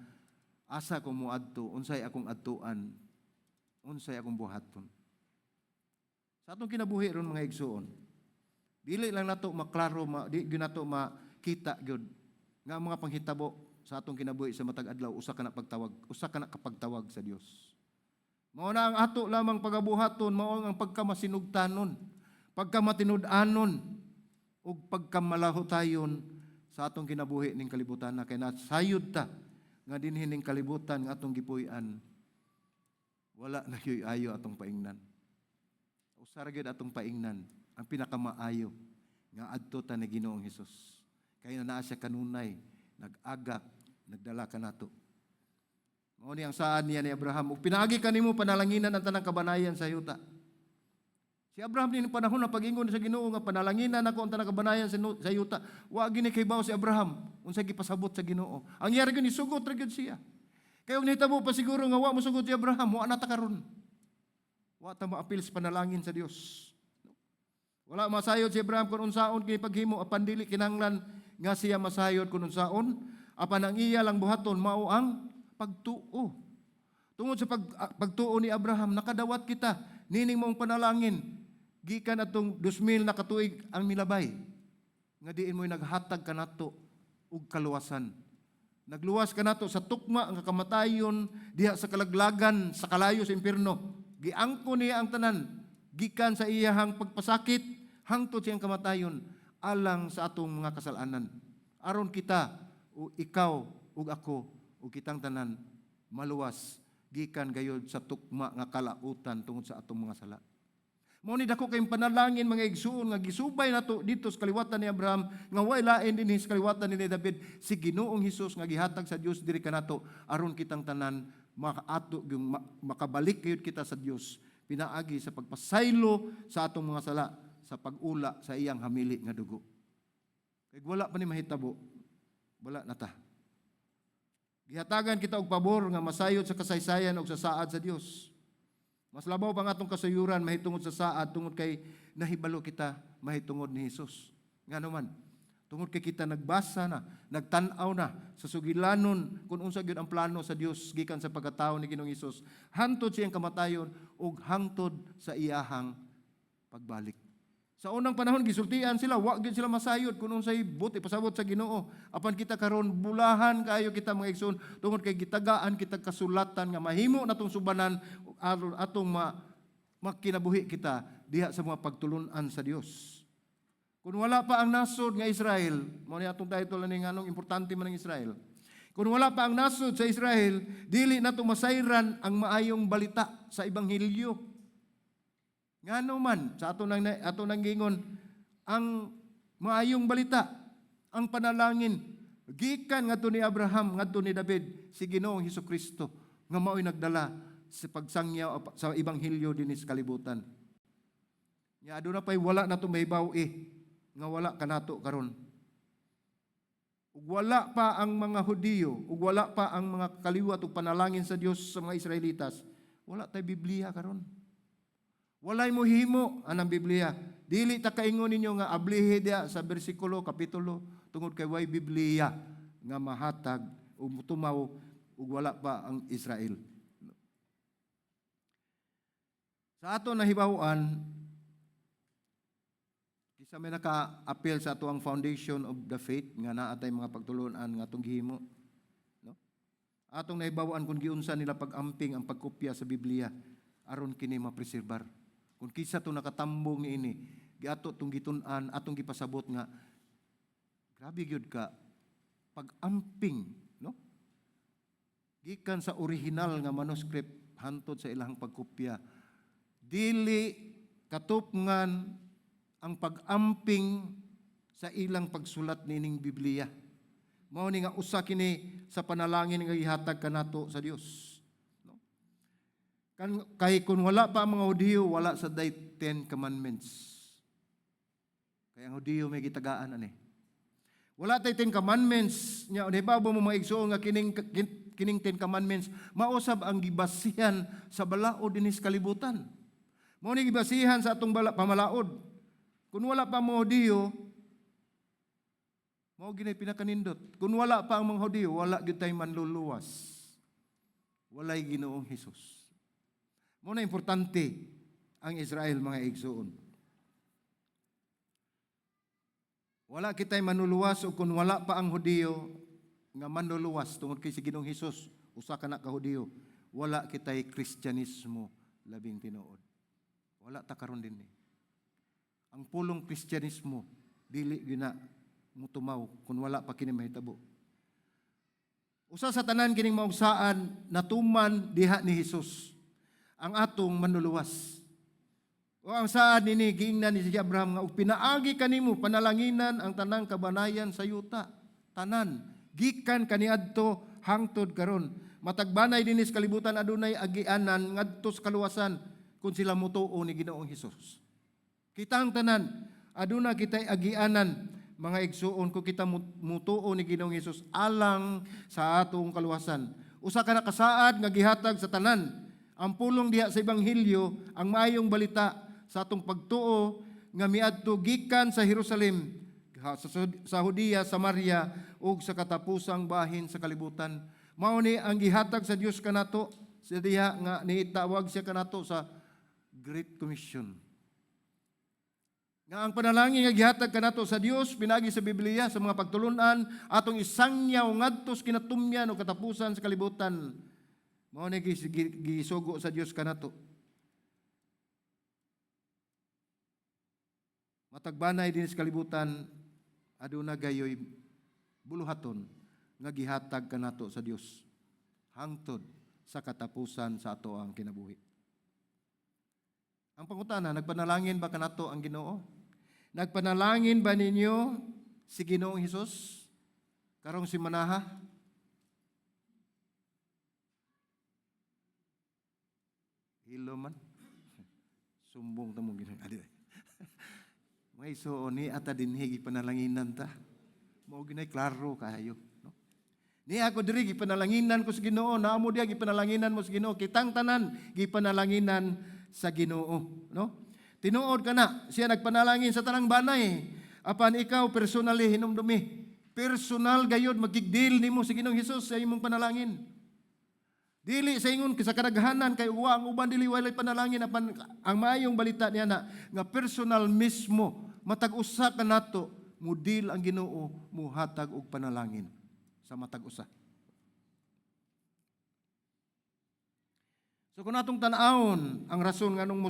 asa ko moadto, unsay akong adtuan, unsay akong buhaton. Sa atong kinabuhi ron, mga igsuon, dili lang nato maklaro, di gyud nato ma Kita gyud nga ang mga panghitabo sa atong kinabuhi sa matag adlaw usa ka na pagtawag, usa ka na kapagtawag sa Dios. Mao na ang ato lamang pagabuhaton, mao ang pagkamasinugtanon, pagkamatinud-anon ug pagkamalahutayon sa atong kinabuhi ning kalibutan na kay nasayod ta nga dinhi ning kalibutan nga atong gipuy-an, wala na gyud ayo atong paingnan. Usa ra gyud atong paingnan, ang pinakamaayo nga adto ta ni Ginoong Hesus. Kay na naa siya kanunay, nag-agak, nagdala kanato. Mao ni ang saad niya ni Abraham, ug pinaagi kanimo panalanginan ang tanang kabanayan sa yuta. Si Abraham din panahon na pag-ingon sa Ginoo nga panalanginan ako ang tanang kabanayan sa yuta. Wa gini kahibaw si Abraham unsa gipasabot sa Ginoo. Ang iya ra gyud, nisugot ra gyud siya. Kay ug nahitabo pa siguro nga wa mosugot si Abraham, wa na ta karon. Wa ta maapil sa panalangin sa Dios. Wala masayod si Abraham kung unsaon kini paghimo, apan dili kinahanglan nga siya masayod kung unsaon, apan ang iya lang buhaton mao ang pagtuo. Tungod sa pagtuo ni Abraham, nakadawat kita nining maong panalangin gikan atong 2000 na katuig ang milabay nga diin mo'y naghatag kanato og kaluwasan. Nagluwas kanato sa tukma nga kamatayon diha sa kalaglagan sa kalayo sa impierno. Giangko niya ang tanan gikan sa iyahang pagpasakit hangtod siyang kamatayon alang sa atong mga kasalanan. Aron kita o ikaw ug ako ug kitang tanan maluwas gikan gayod sa tukma nga kalautan tungod sa atong mga sala. Mao ni dako kayong panalangin, mga igsuon, nga gisubay nato dito sa kaliwatan ni Abraham nga way lain dinhi sa kaliwatan ni David, si Ginoong Hesus nga gihatag sa Dios diri kanato aron kitang tanan makaato yung makabalik gayud kita sa Dios pinaagi sa pagpasaylo sa atong mga sala sa pag-ula sa iyang hamili nga dugo. Kay wala pa ni mahitabo, wala na ta. Gihatagan kita og pabor nga masayod sa kasaysayan og sa saad sa Dios. Mas labaw pa ang atong kasayuran mahitungod sa saad tungod kay nahibalo kita mahitungod ni Hesus. Ngano man, tungod kay kita nagbasa na, nagtan-aw na sa sugilanon kung unsa gyud ang plano sa Dios gikan sa pagkatao ni Ginoong Hesus hangtod siyang kamatayon ug hangtod sa iyahang pagbalik. Sa unang panahon gisultian sila, wa gyud sila masayod kung unsay buot ipasabot sa Ginoo. Apan kita karon, bulahan kaayo kita, mga igsoon, tungod kay gitagaan kita kasulatan nga mahimo natong subanan aron atong makinabuhi kita diha sa mga pagtulun-an sa Dios. Kung wala pa ang nasod nga Israel, mao ni atong title ani, nganong importante man ang Israel. Kung wala pa ang nasod sa Israel, dili nato masayran ang maayong balita sa ebanghelyo. Ngano man, sa ato nang gingon ang maayong balita, ang panalangin gikan ngadto ni Abraham, ngadto ni David, si Ginoong Hesukristo nga mao'y nagdala sa pagsangyaw sa ebanghelyo dinhi sa kalibutan. Nya aduna pay wala nato mahibaw eh nga wala kanato karon. Ug wala pa ang mga Hudiyo, ug wala pa ang mga kaliwat ug panalangin sa Dios sa mga Israelitas, wala tay Biblia karon. Walay mo himo anang Biblia. Dili ta kaingon ninyo nga ablihi diya sa bersikulo, kapitulo, tungod kay way Biblia nga mahatag ug tumaw ug wala pa ang Israel. Sa ato nahibaw-an, kisa may naka-appeal sa ato ang foundation of the faith nga naa tay mga pagtulunan nga atong gihimo. No? Atong nahibaw-an kung giunsa nila pag-amping ang pagkopya sa Biblia aron kini mapreserbar. Kung kinsa to nakatambong niini, giato tong gitun-an, atong gipasabot nga grabe gyud ka pag-amping, no? Gikan sa original nga manuscript hantod sa ilang pagkopya. Dili katupngan ang pag-amping sa ilang pagsulat nining Biblia. Mao ni nga usa kini sa panalangin nga gihatag kanato sa Dios. No? Kay kung wala pa ang mga Hudiyo, wala sa day Ten Commandments. Kay ang Hudiyo may gitagaan ani. Wala tay Ten Commandments. Nya ba mo, mga igsoon, nga kining Ten Commandments mausab ang gibasihan sa balaod dinhi sa kalibutan? Mao ni gibasihan sa atong pamalaod. Kung wala pa ang mga Hudiyo, mao ginay pinakanindot. Kung wala pa ang mga Hudiyo, wala gyud tay manluluwas. Walay Ginoong Hesus. Mao na importante ang Israel, mga igsoon. Wala kitay manuluwas o kung wala pa ang Hudiyo nga manluluwas tungod kay si Ginoong Hesus usa ka na ka Hudiyo, wala kitay Kristyanismo labing tinuod. Wala ta karon dinhi. Ang pulong Kristyanismo dili gyud na mutumaw kung wala pa kini mahitabo. Usa sa tanan kining maong saad natuman diha ni Hesus ang atong manluluwas. O ang saad nini giingnan ni si Abraham nga og pinaagi kanimo panalanginan ang tanang kabanayan sa yuta. Tanan gikan kaniadto hangtod karon. Matag banay dinhi sa kalibutan adunay agianan ngadto sa kaluwasan kung sila motuo ni Ginoong Hesus. Kitang tanan aduna kitay agianan, mga igsuon, kung kita mutuo ni Ginoong Hesus alang sa atong kaluwasan. Usa ka nakasaad nga gihatag sa tanan. Ang pulong diha sa ebanghelyo, ang maayong balita sa atong pagtuo nga miadto gikan sa Jerusalem, sa Judea, Samaria ug sa katapusang bahin sa kalibutan. Mao ni ang gihatag sa Dios kanato sa diha nga niitawag siya kanato sa Great Commission. Nga ang panalangin nga gihatag kanato sa Dios pinaagi sa Biblia, sa mga pagtulunan, atong isangyaw ngadto sa kinatumyan o katapusan sa kalibutan. Mao ni gisugo sa Dios kanato. Matag banay dinhi sa kalibutan aduna gayoy buluhaton nga gihatag kanato sa Dios hangtod sa katapusan sa ato ang kinabuhi. Ang pangutana, nagpanalangin ba kanato ang Ginoo? Nagpanalangin ba ninyo si Ginoong Hesus karong simanaha? Hilo man. Sumbong ta mo Ginoo. Adi. Mga igsoon, ni ata dinhi gipanalanginan ta. Mao ginay klaro kaayo, no? Ni ako diri gipanalanginan ko sa Ginoo, naamo diha gipanalanginan mo sa Ginoo, kitang tanan gipanalanginan sa Ginoo, no? Tinuod ka na, siya nagpanalangin sa tanang banay. Apan ikaw personally hinumdumi. Personal gayod magigdeal nimo sa Ginoong Hesus sa imong panalangin. Dili sa ingon sa kadaghanan kay uwa ang uban dili walay panalangin, apan ang maayong balita niya na nga personal mismo matag usa ka nato mudil ang Ginoo, muhatag og panalangin sa matag usa. So kung atong tan-awon ang rason nganong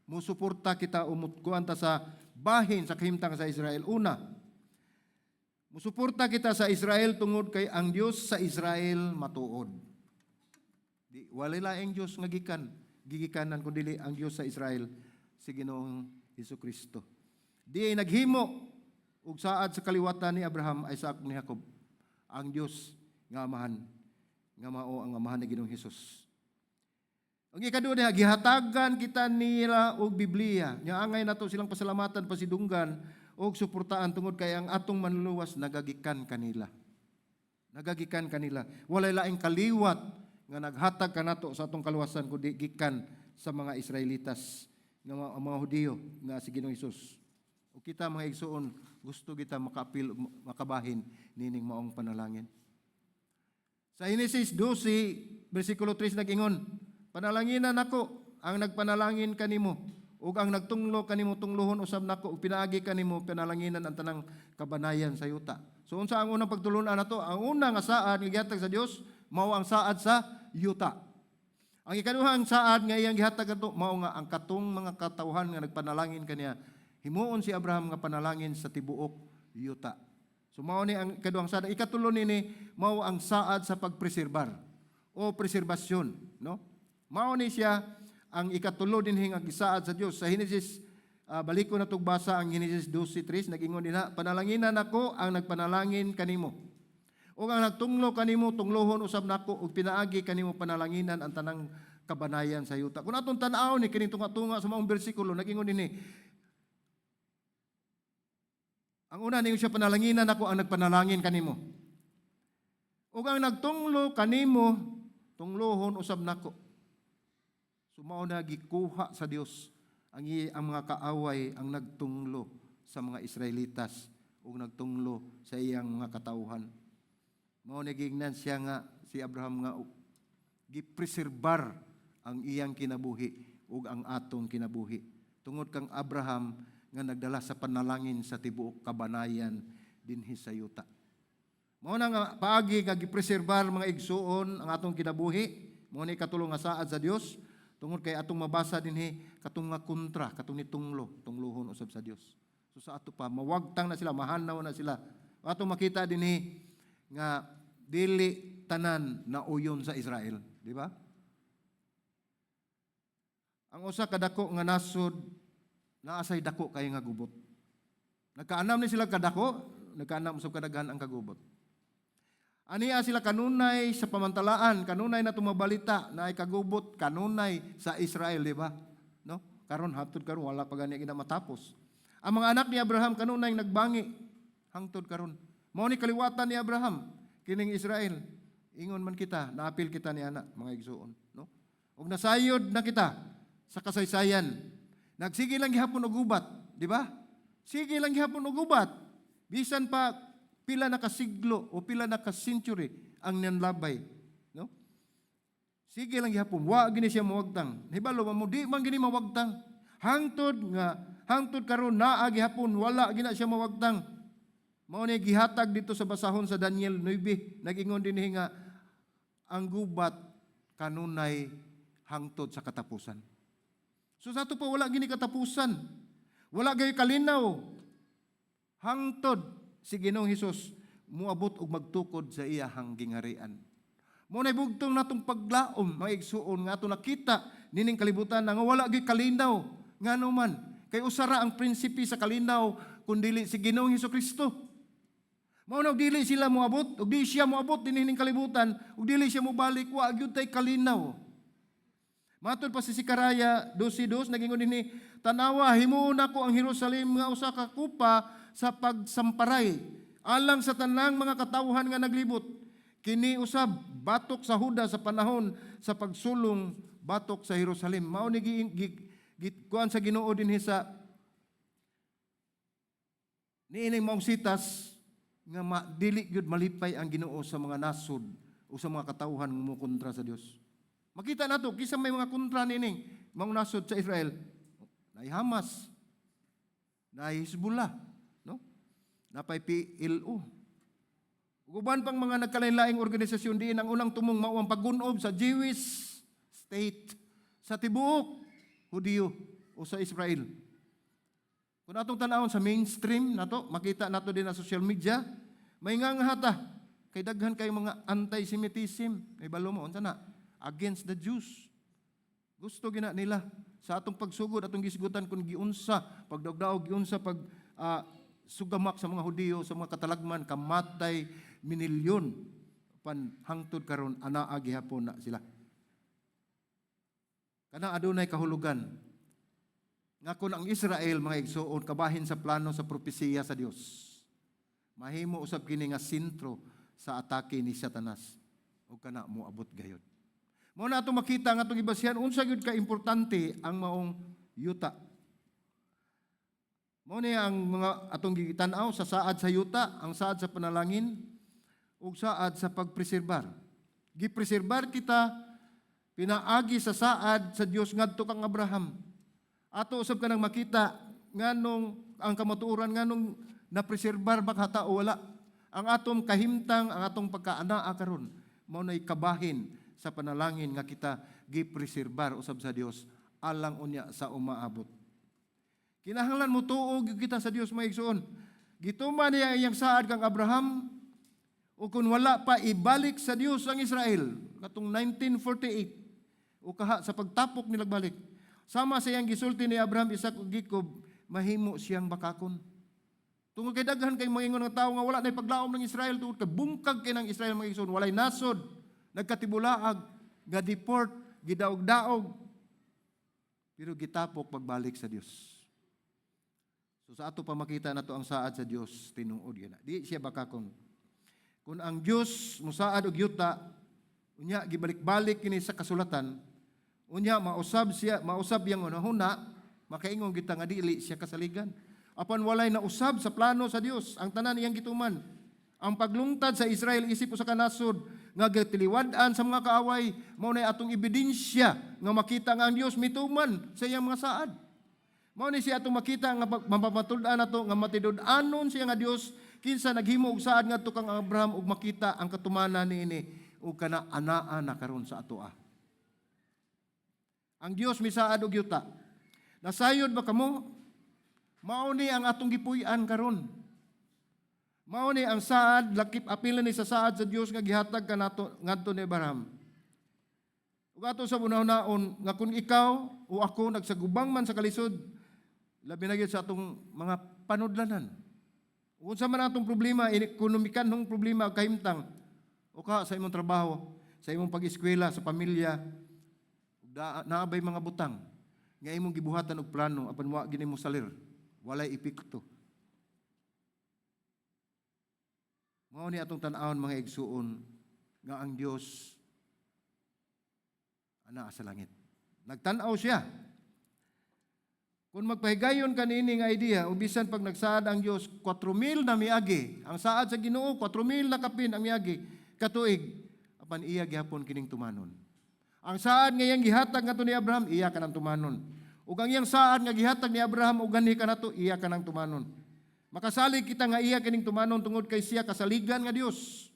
mo suporta kita o mutkuan ta sa bahin sa kahimtang sa Israel. Una, musuporta kita sa Israel tungod kay ang Dios sa Israel matuod. Di walay laing Dios nga gigikanan kun dili ang Dios sa Israel, si Ginoong Hesukristo. Di ay naghimo og saad sa kaliwatan ni Abraham, Isaac, ni Jacob, ang Dios nga amahan nga mao ang amahan ni Ginoong Hesus. Ang ikaduha niya, gihatagan kita nila og Biblia. Nya angay nato silang pasalamatan, pasidunggan og suportaan tungod kay ang atong manluluwas nagagikan kanila. Nagagikan kanila. Walay laing kaliwat nga naghatag kanato sa atong kaluwasan kundi gikan sa mga Israelitas nga mga Hudiyo nga si Ginoong Hesus. O kita, mga igsuon, gusto kita makaapil, makabahin nining maong panalangin. Sa Genesis 12 versikulo 3 nag-ingon, "Panalanginan nako ang nagpanalangin kanimo ug ang nagtunglo kanimo tunglohon usab nako ug pinaagi kanimo panalanginan ang tanang kabanayan sa yuta." So unsa ang unang pagtulunan nato? Ang una nga saad nga gihatag sa Dios mao ang saad sa yuta. Ang ikaduhang saad nga iyang gihatag kadto mao nga ang katong mga katawhan nga nagpanalangin kaniya, himuon si Abraham nga panalangin sa tibuok yuta. So mao ni ang ikaduhang saad. Ikatulo nini mao ang saad sa pagpreserbar o preserbasyon, no? Mao ni siya ang ikatulo dinhi nga gisaad sa Dios. Sa Genesis, baliko na basa ang Genesis 12:3, nag-ingon dinha, "Panalanginan nako ang nagpanalangin kanimo. Ug ang nagtunglo kanimo tunglohon usab nako ug pinaagi kanimo panalanginan ang tanang kabanayan sa yuta." Kung atong tan-awon ni kining tunga-tunga sa maong bersikulo, nag-ingon dinhi. Ang una ningon siya, "Panalanginan nako ang nagpanalangin kanimo. Ug ang nagtunglo kanimo tunglohon usab nako." So mao na gikuha sa Dios ang mga kaaway ang nagtunglo sa mga Israelitas ug nagtunglo sa iyang mga katawhan. Mao ni giingnan siya nga si Abraham nga gipreserbar ang iyang kinabuhi ug ang atong kinabuhi. Tungod kang Abraham nga nagdala sa panalangin sa tibuok kabanayan dinhi sa yuta. Mao na nga paagi nga gipreserbar, mga igsuon, ang atong kinabuhi. Mao ni katulo nga saad sa Dios tungod kay atong mabasa dinhi katong nga kontra, katong nitunglo, tungluhon usab sa Dios. So sa ato pa mawagtang na sila, mahanaw na sila. Atong makita dinhi nga dili tanan na uyon sa Israel, di ba? Ang usa ka dako nga nasod naa say dako kay nga gubot. Nagkaanam ni sila kadako, nagkaanam usab kadaghan ang kagubot. Ania sila kanunay sa pamantalaan, kanunay na tumabalita na ay kagubot kanunay sa Israel, di ba? No? Karon, hangtod karon, wala pa gani gina matapos. Ang mga anak ni Abraham kanunay nagbangi hangtod karon. Mao ni kaliwatan ni Abraham kining Israel. Ingon man kita, naapil kita ni ana, mga igsuon, no? Ug nasayod na kita sa kasaysayan. Nagsige lang gihapon og gubat, di ba? Sige lang gihapon og gubat. Bisan pa pila na kasiglo o pila na ka century ang nanlabay, no? Sige lang gihapon, wa gini siya mawagtang. Hibalo ba mo, di man gini mawagtang. Hangtod nga hangtod karon naa gihapon, wala gina siya mawagtang. Mao ni gihatag dito sa basahon sa Daniel 9. Nag-ingon dinhi nga ang gubat kanunay hangtod sa katapusan. So sa ato pa, wala gini katapusan. Wala gay kalinaw. Hangtod si Ginoong Hesus muabot og magtukod sa iyahang gingharian. Mao nay bugtong natong paglaom, mga igsuon, nga ato nakita nining kalibutan nga wala gyud kalinaw. Ngano man kay usa ra ang prinsipe sa kalinaw kun dili si Ginoong Hesus Kristo. Mao na og dili sila moabot, ug di siya moabot dinhi ning kalibutan, ug dili siya mobalik, wa gyud tay kalinaw. Matod pa si Zechariah 12:2, nagingon dinhi, "Tanawa, himuon nako ang Jerusalem nga usa ka kupa sa pagsamparay alang sa tanang mga katawhan nga naglibot. Kini usab batok sa Huda sa panahon sa pagsulong batok sa Jerusalem." Mao ni gi, gi, gi, kuan sa Ginoo dinhi sa niining maong sitas nga dili gyud malipay ang Ginoo sa mga nasod o sa mga katawhan nga mokontra sa Dios. Makita nato kinsa may mga kontra nining maong nasod sa Israel. Naay Hamas, naay Hezbollah, no? Napay PLO. Ug uban pang mga nagkalain-laing organisasyon diin ang unang tumong mao ang paggunob sa Jewish state sa tibuok Hudiyo o sa Israel. Kung atong tanawon sa mainstream nato, makita nato din sa social media, may nga hata kay daghan kay mga anti-Semitism. Ay balo mo unsa na? Against the Jews. Gusto gina nila sa atong pagsugod, atong gisgutan kung giunsa pagdaog-daog, giunsa pag sugamak sa mga Hudiyo sa mga katalagman, kamatay minilyon, pan hangtod karon anaa gihapon na sila. Kana adunay kahulugan nga kung ang Israel, mga igsuon, kabahin sa plano sa propesiya sa Dios, mahimo usab kini nga sentro sa atake ni Satanas ug kana moabot gayod. Mao na ato makita nga atong ibasihan unsa gyud ka importante ang maong yuta. Mao ni ang mga atong gitan-aw sa saad sa yuta, ang saad sa panalangin ug saad sa pagpreserbar. Gipreserbar kita pinaagi sa saad sa Dios ngadto kang Abraham. Ato usab kanang makita nganong ang kamatuoran, nganong napreserbar ba kata o wala. Ang atong kahimtang, ang atong pagkaanaa karon mao nay kabahin sa panalangin nga kita gipreserbar usab sa Dios alang unya sa umaabot. Kinahanglan mo tuo gyud kita sa Dios, mga igsoon. Gituman niya iyang saad kang Abraham o kung wala pa ibalik sa Dios ang Israel katong 1948 o kaha sa pagtapok nilag balik. Sama sa iyang gisulti ni Abraham, Isaac ug Jacob, mahimo siyang bakakon. Tungod kay daghan kay mangingon nga tawo nga wala nay paglaom ng Israel tungod kay bungkag kay ng Israel, mga igsoon, walay nasod, nagkatibulaag, nga deport, gidaog-daog. Pero gitapok pagbalik sa Dios. So sa ato pa makita nato ang saad sa Dios, tinuod gyud na. Di siya bakakon. Kung ang Dios musaad og yuta, unya gibalik-balik kini sa kasulatan, unya mausab siya, mausab yang hunahuna, makaingon kita nga dili siya kasaligan. Apan walay nausab sa plano sa Dios, ang tanan iyang gituman. Ang paglungtad sa Israel isip usa ka nasod nga gitiliwad-an sa mga kaaway, mao nay atong ebidensya nga makita nga ang Dios mituman sa iyang mga saad. Mao ni siya atong makita nga mapamatud-an nato nga matinud-anon siya nga Dios, kinsa naghimo og saad ngadto kang Abraham, ug makita ang katumanan niini ug kana anaa na karon sa atoa. Ang Dios misaad og yuta. Nasayod ba kamo? Mao ni ang atong gipuy-an karon. Mao ni ang saad, lakip apil ni sa saad sa Dios nga gihatag kanato ngadto ni Abraham. Ug ato sa hunahunaon nga kung ikaw o ako nagsagubang man sa kalisod, labi na gyud sa atong mga panudlanan. Ug unsa man atong problema, ekonomikanhong problema, kahimtang, o ka sa imong trabaho, sa imong pag-eskwela, sa pamilya, da, naa bay mga butang nga imong gibuhatan og plano apan wa gini mo salir, walay epekto. Mao ni atong tan-awon, mga igsuon, nga ang Dios anaa sa langit. Nagtan-aw siya. Kung magpahigayon kanini nga idea, o bisan pag nagsaad ang Dios, 4,000 na miagi. Ang saad sa Ginoo, 4,000 na kapin ang miagi katuig. Apan iya gihapon kining tumanon. Ang saad nga iyang gihatag ngadto ni Abraham, iya kanang tumanon. Ug ang iyang saad nga gihatag ni Abraham ug ganhi kanato, iya kanang tumanon. Makasalig kita nga iya kining tumanon tungod kay siya kasaligan nga Dios.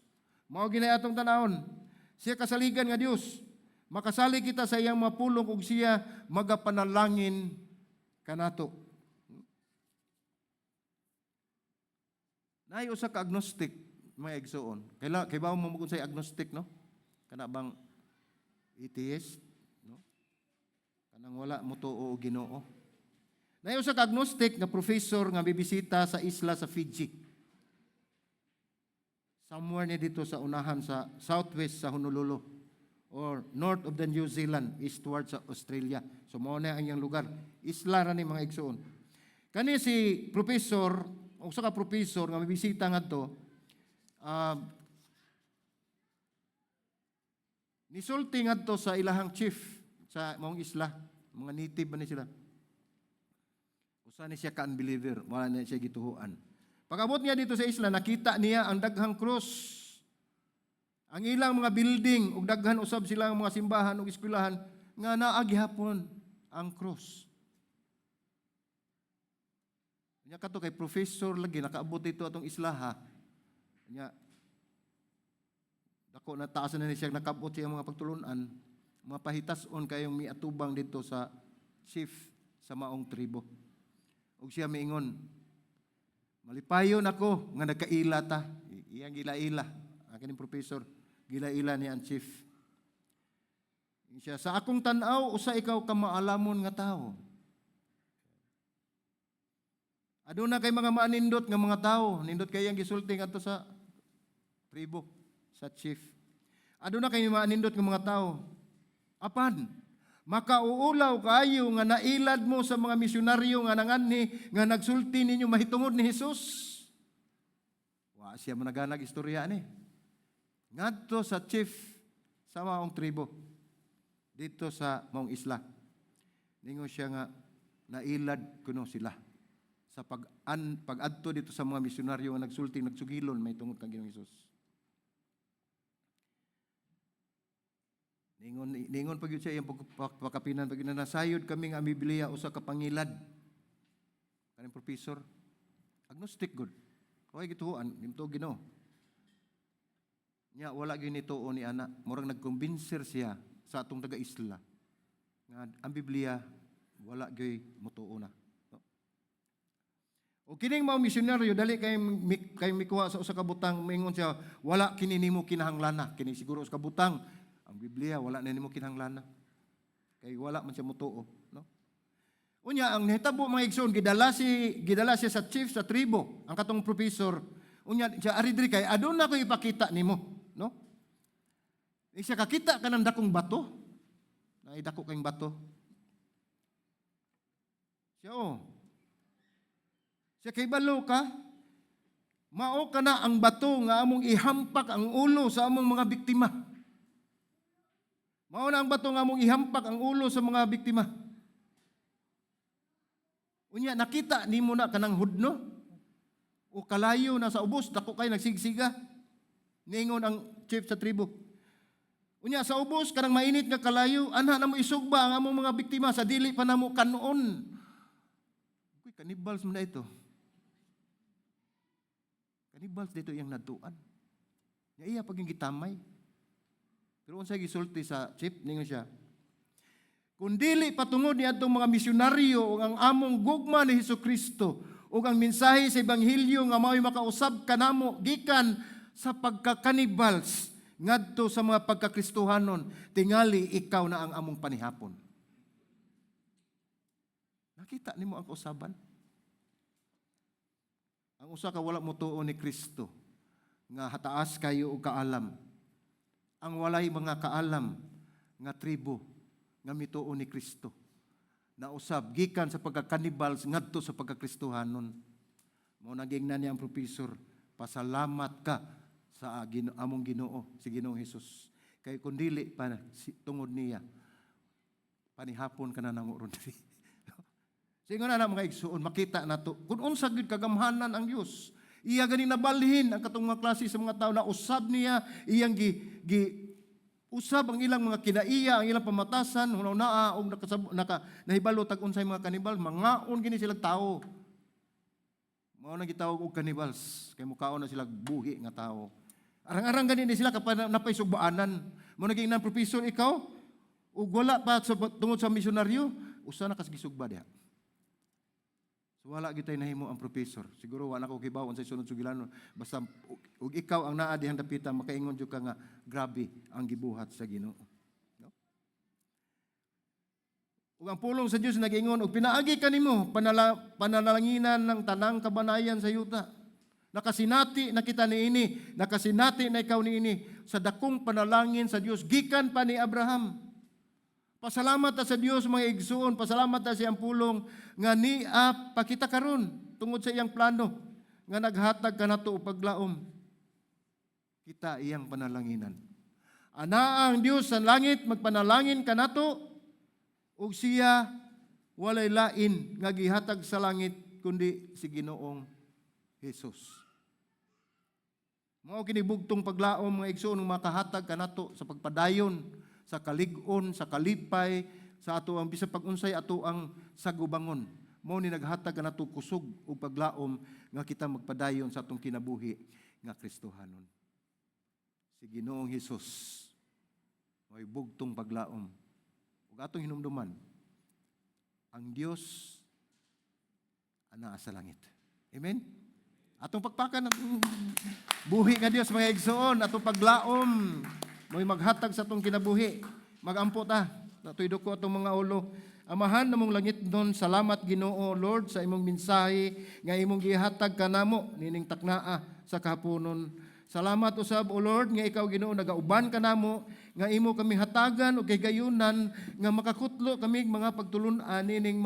Mao gini atong tanawon. Siya kasaligan nga Dios. Makasalig kita sa iyang mapulong ug siya magapanalangin kanato. Naay usa ka agnostic, mga igsuon. Kaila kay bawo mo kung say agnostic, no? Kana bang atheist, no? Kanang wala mo tuo og Ginoo. Naay usa ka agnostic nga professor nga bibisita sa isla sa Fiji. Somewhere ni dito sa unahan sa southwest sa Honolulu or north of the New Zealand, eastward sa Australia. So mao na ang iyang lugar. Isla ra ni, mga igsuon. Kani si professor, usa ka professor nga mibisita ngadto, nisulti ngadto sa ilahang chief sa maong isla, mga native ba ni sila. Usa ni siya ka unbeliever, wala na siya gituhuan. Pag-abot niya dito sa isla, nakita niya ang daghang krus. Ang ilang mga building ug daghan usab sila ang mga simbahan ug eskwelahan nga naa gihapon ang krus. Nya kato kay professor lagi nakaabot dito atong islaha. Nya dako na taas na ni siya nakabot siya mga pagtulunan, mapahitas-on kayong miatubang dito sa chief sa maong tribo. Ug siya miingon, "Malipayon ako nga nagkaila ta." Iyang gila-ila. Ang kining professor, gila-ila niya ang chief. Ingon siya, "Sa akong tan-aw, usa ikaw ka maalamon nga tao. Aduna kay mga maanindot nga mga tao, nindot kay iyang gisulti ngadto sa tribo, sa chief. Aduna kay maanindot nga mga tao. Apan, makauulaw kaayo nga nailad mo sa mga misyonaryo nga nanganhi nga nagsulti ninyo mahitungod ni Jesus." Wa siya managanag istorya ni. Ngadto sa chief sa maong tribo dito sa maong isla. Ningon siya nga nailad kuno sila sa pag-adto dito sa mga misyonaryo nga nagsulti, nagsugilon mahitungod kang Ginoong Hesus. Ningon pag siya iyang pagkapinan pag nasayod kami nga ang Biblia usa ka pangilad. Kaning professor, agnostic good. Okay gituoan, nimto Ginoo. Nya wala gyud nituo ni ana, murag nagkumbinser siya sa atong taga-isla nga ang Biblia wala gyud motuo na. O kining mga misyonaryo dali kay mikuha sa usa ka butang, mingon siya, "Wala kini nimo kinahanglana." Kini siguro usa ka butang, ang Biblia wala na nimo kinahanglana. Kay wala man siya motuo, no? Unya ang nahitabo, mga igsoon, gidala siya sa chief sa tribo, ang katong professor. Unya siya, "Ari diri kay aduna ko ipakita nimo," no? Di siya kakita ka ng dakong bato. Naay dako kayong bato. Siya, "Oh." Siya, "Kay balo ka, mao ka na ang bato nga among ihampak ang ulo sa among mga biktima. Mao na ang bato nga among ihampak ang ulo sa mga biktima. Unya, nakita nimo na kanang hudno o kalayo na sa ubos, dako kay nagsigsiga." Ningon ang chief sa tribo. "Unya sa ubos kanang mainit nga kalayo, anha namo isugba ang among mga biktima sa dili pa namo kanon." Cannibals man na ito. Cannibals dito iyang natuan. Nga iya pag gitamay. Pero unsay gisulti sa chief, ningon siya, "Kung dili patungod ni adtong mga misyonaryo ug ang among gugma ni Hesus Kristo ug ang mensahe sa ebanghelyo nga mao'y makausab kanamo gikan sa pagkakanibals ngadto sa mga pagkakristohanon, tingali ikaw na ang among panihapon." Nakita nimo ang kausaban? Ang usa ka wala motuo ni Kristo nga hataas kayo og kaalam. Ang walay mga kaalam nga tribo nga mituo ni Kristo. Nausab gikan sa pagkakanibal ngadto sa pagkakristohanon. Mao naging na niya ang professor, "Pasalamat ka sa among Ginoo, si Ginoong Hesus. Kay kun dili pa tungod niya, panihapon ka na namo ron diri." Singon na mga igsuon, makita nato kung unsa gyud kagamhanan ang Dios. Iya gani nabalhin ang katong mga klase sa mga tao na usab niya iyang gi, gi usab ang ilang mga kinaiya, ang ilang pamatasan, hunaw naa og naka nahibalo tag unsay mga kanibal, mangaon gini sila tao. Mao nang gitawag og cannibals kay mukaon na sila buhi nga tao. Arang-arang gani ni sila kapag napay sugbaanan. Mao naging nan professor, ikaw ug wala pa sa, tungod sa misyonaryo, usa na kas gisugba diha. So wala gitay nahimo ang professor. Siguro wala ko kibaw unsay sunod sugilanon. Basta ug ikaw ang naa dihang dapita, makaingon jud ka nga grabe ang gibuhat sa Ginoo. No? Ug ang pulong sa Dios nag-ingon og pinaagi kanimo pananalanginan ng tanang kabanayan sa yuta. Nakasinati na kita niini, nakasinati na ikaw niini sa dakong panalangin sa Dios gikan pa ni Abraham. Pasalamat ta sa Dios, mga igsuon, pasalamat ta sa iyang pulong nga niya pakita karon tungod sa iyang plano nga naghatag kanato og paglaom. Kita iyang panalanginan. Ana ang Dios sa langit magpanalangin kanato ug siya walay lain nga gihatag sa langit kundi si Ginoong Hesus. Mao kini bugtong paglaom, mga igsoon, nga makahatag kanato sa pagpadayon, sa kalig-on, sa kalipay, sa ato ang bisan pag-unsay ato ang sagubangon. Mao ni naghatag kanato kusog ug paglaom nga kita magpadayon sa atong kinabuhi nga Kristohanon. Si Ginoong Hesus may bugtong paglaom. Ug atong hinumduman, ang Dios anaa sa langit. Amen? Atong pakpakan ang buhi nga Dios, mga igsoon, atong paglaom mo'y maghatag sa atong kinabuhi. Magampo ta, ato'y duko atong mga ulo. Amahan namong langitnon, salamat Ginoo Lord sa imong mensahe nga imong gihatag kanamo nining taknaa sa kahaponon. Salamat usab, O Lord, nga ikaw, Ginoo, nagauban kanamo nga imo kami hatagan og kahigayunan nga makakutlo kami mga pagtulun-an ning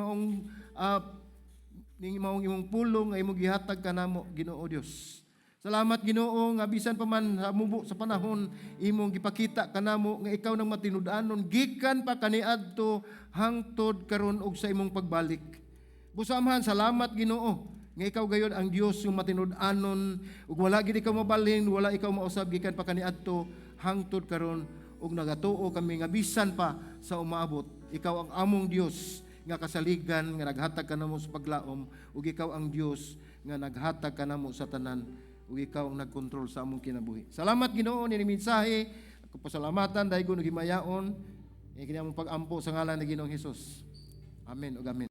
maong imong pulong nga imong gihatag kanamo, Ginoo Dios. Salamat, Ginoo, nga bisan pa man sa mubo sa panahon, imong gipakita kanamo nga ikaw nang matinud-anon gikan pa kaniadto hangtod karon ug sa imong pagbalik. Busa, Amahan, salamat, Ginoo, nga ikaw gayon ang Dios yung matinud-anon ug wala gid ikaw mabalhin, wala ikaw mausab gikan pa kaniadto hangtod karon, ug nagatuo kami nga bisan pa sa umaabot, ikaw ang among Dios nga kasaligan nga naghatag kanamo sa paglaom, ug ikaw ang Dios nga naghatag kanamo sa tanan, ug ikaw ang nagkontrol sa among kinabuhi. Salamat, Ginoo, ni mensahe. Ako pasalamatan dahil ug himayaon. Kini among pag-ampo sa ngalan ni Ginoong Hesus. Amen ug amen.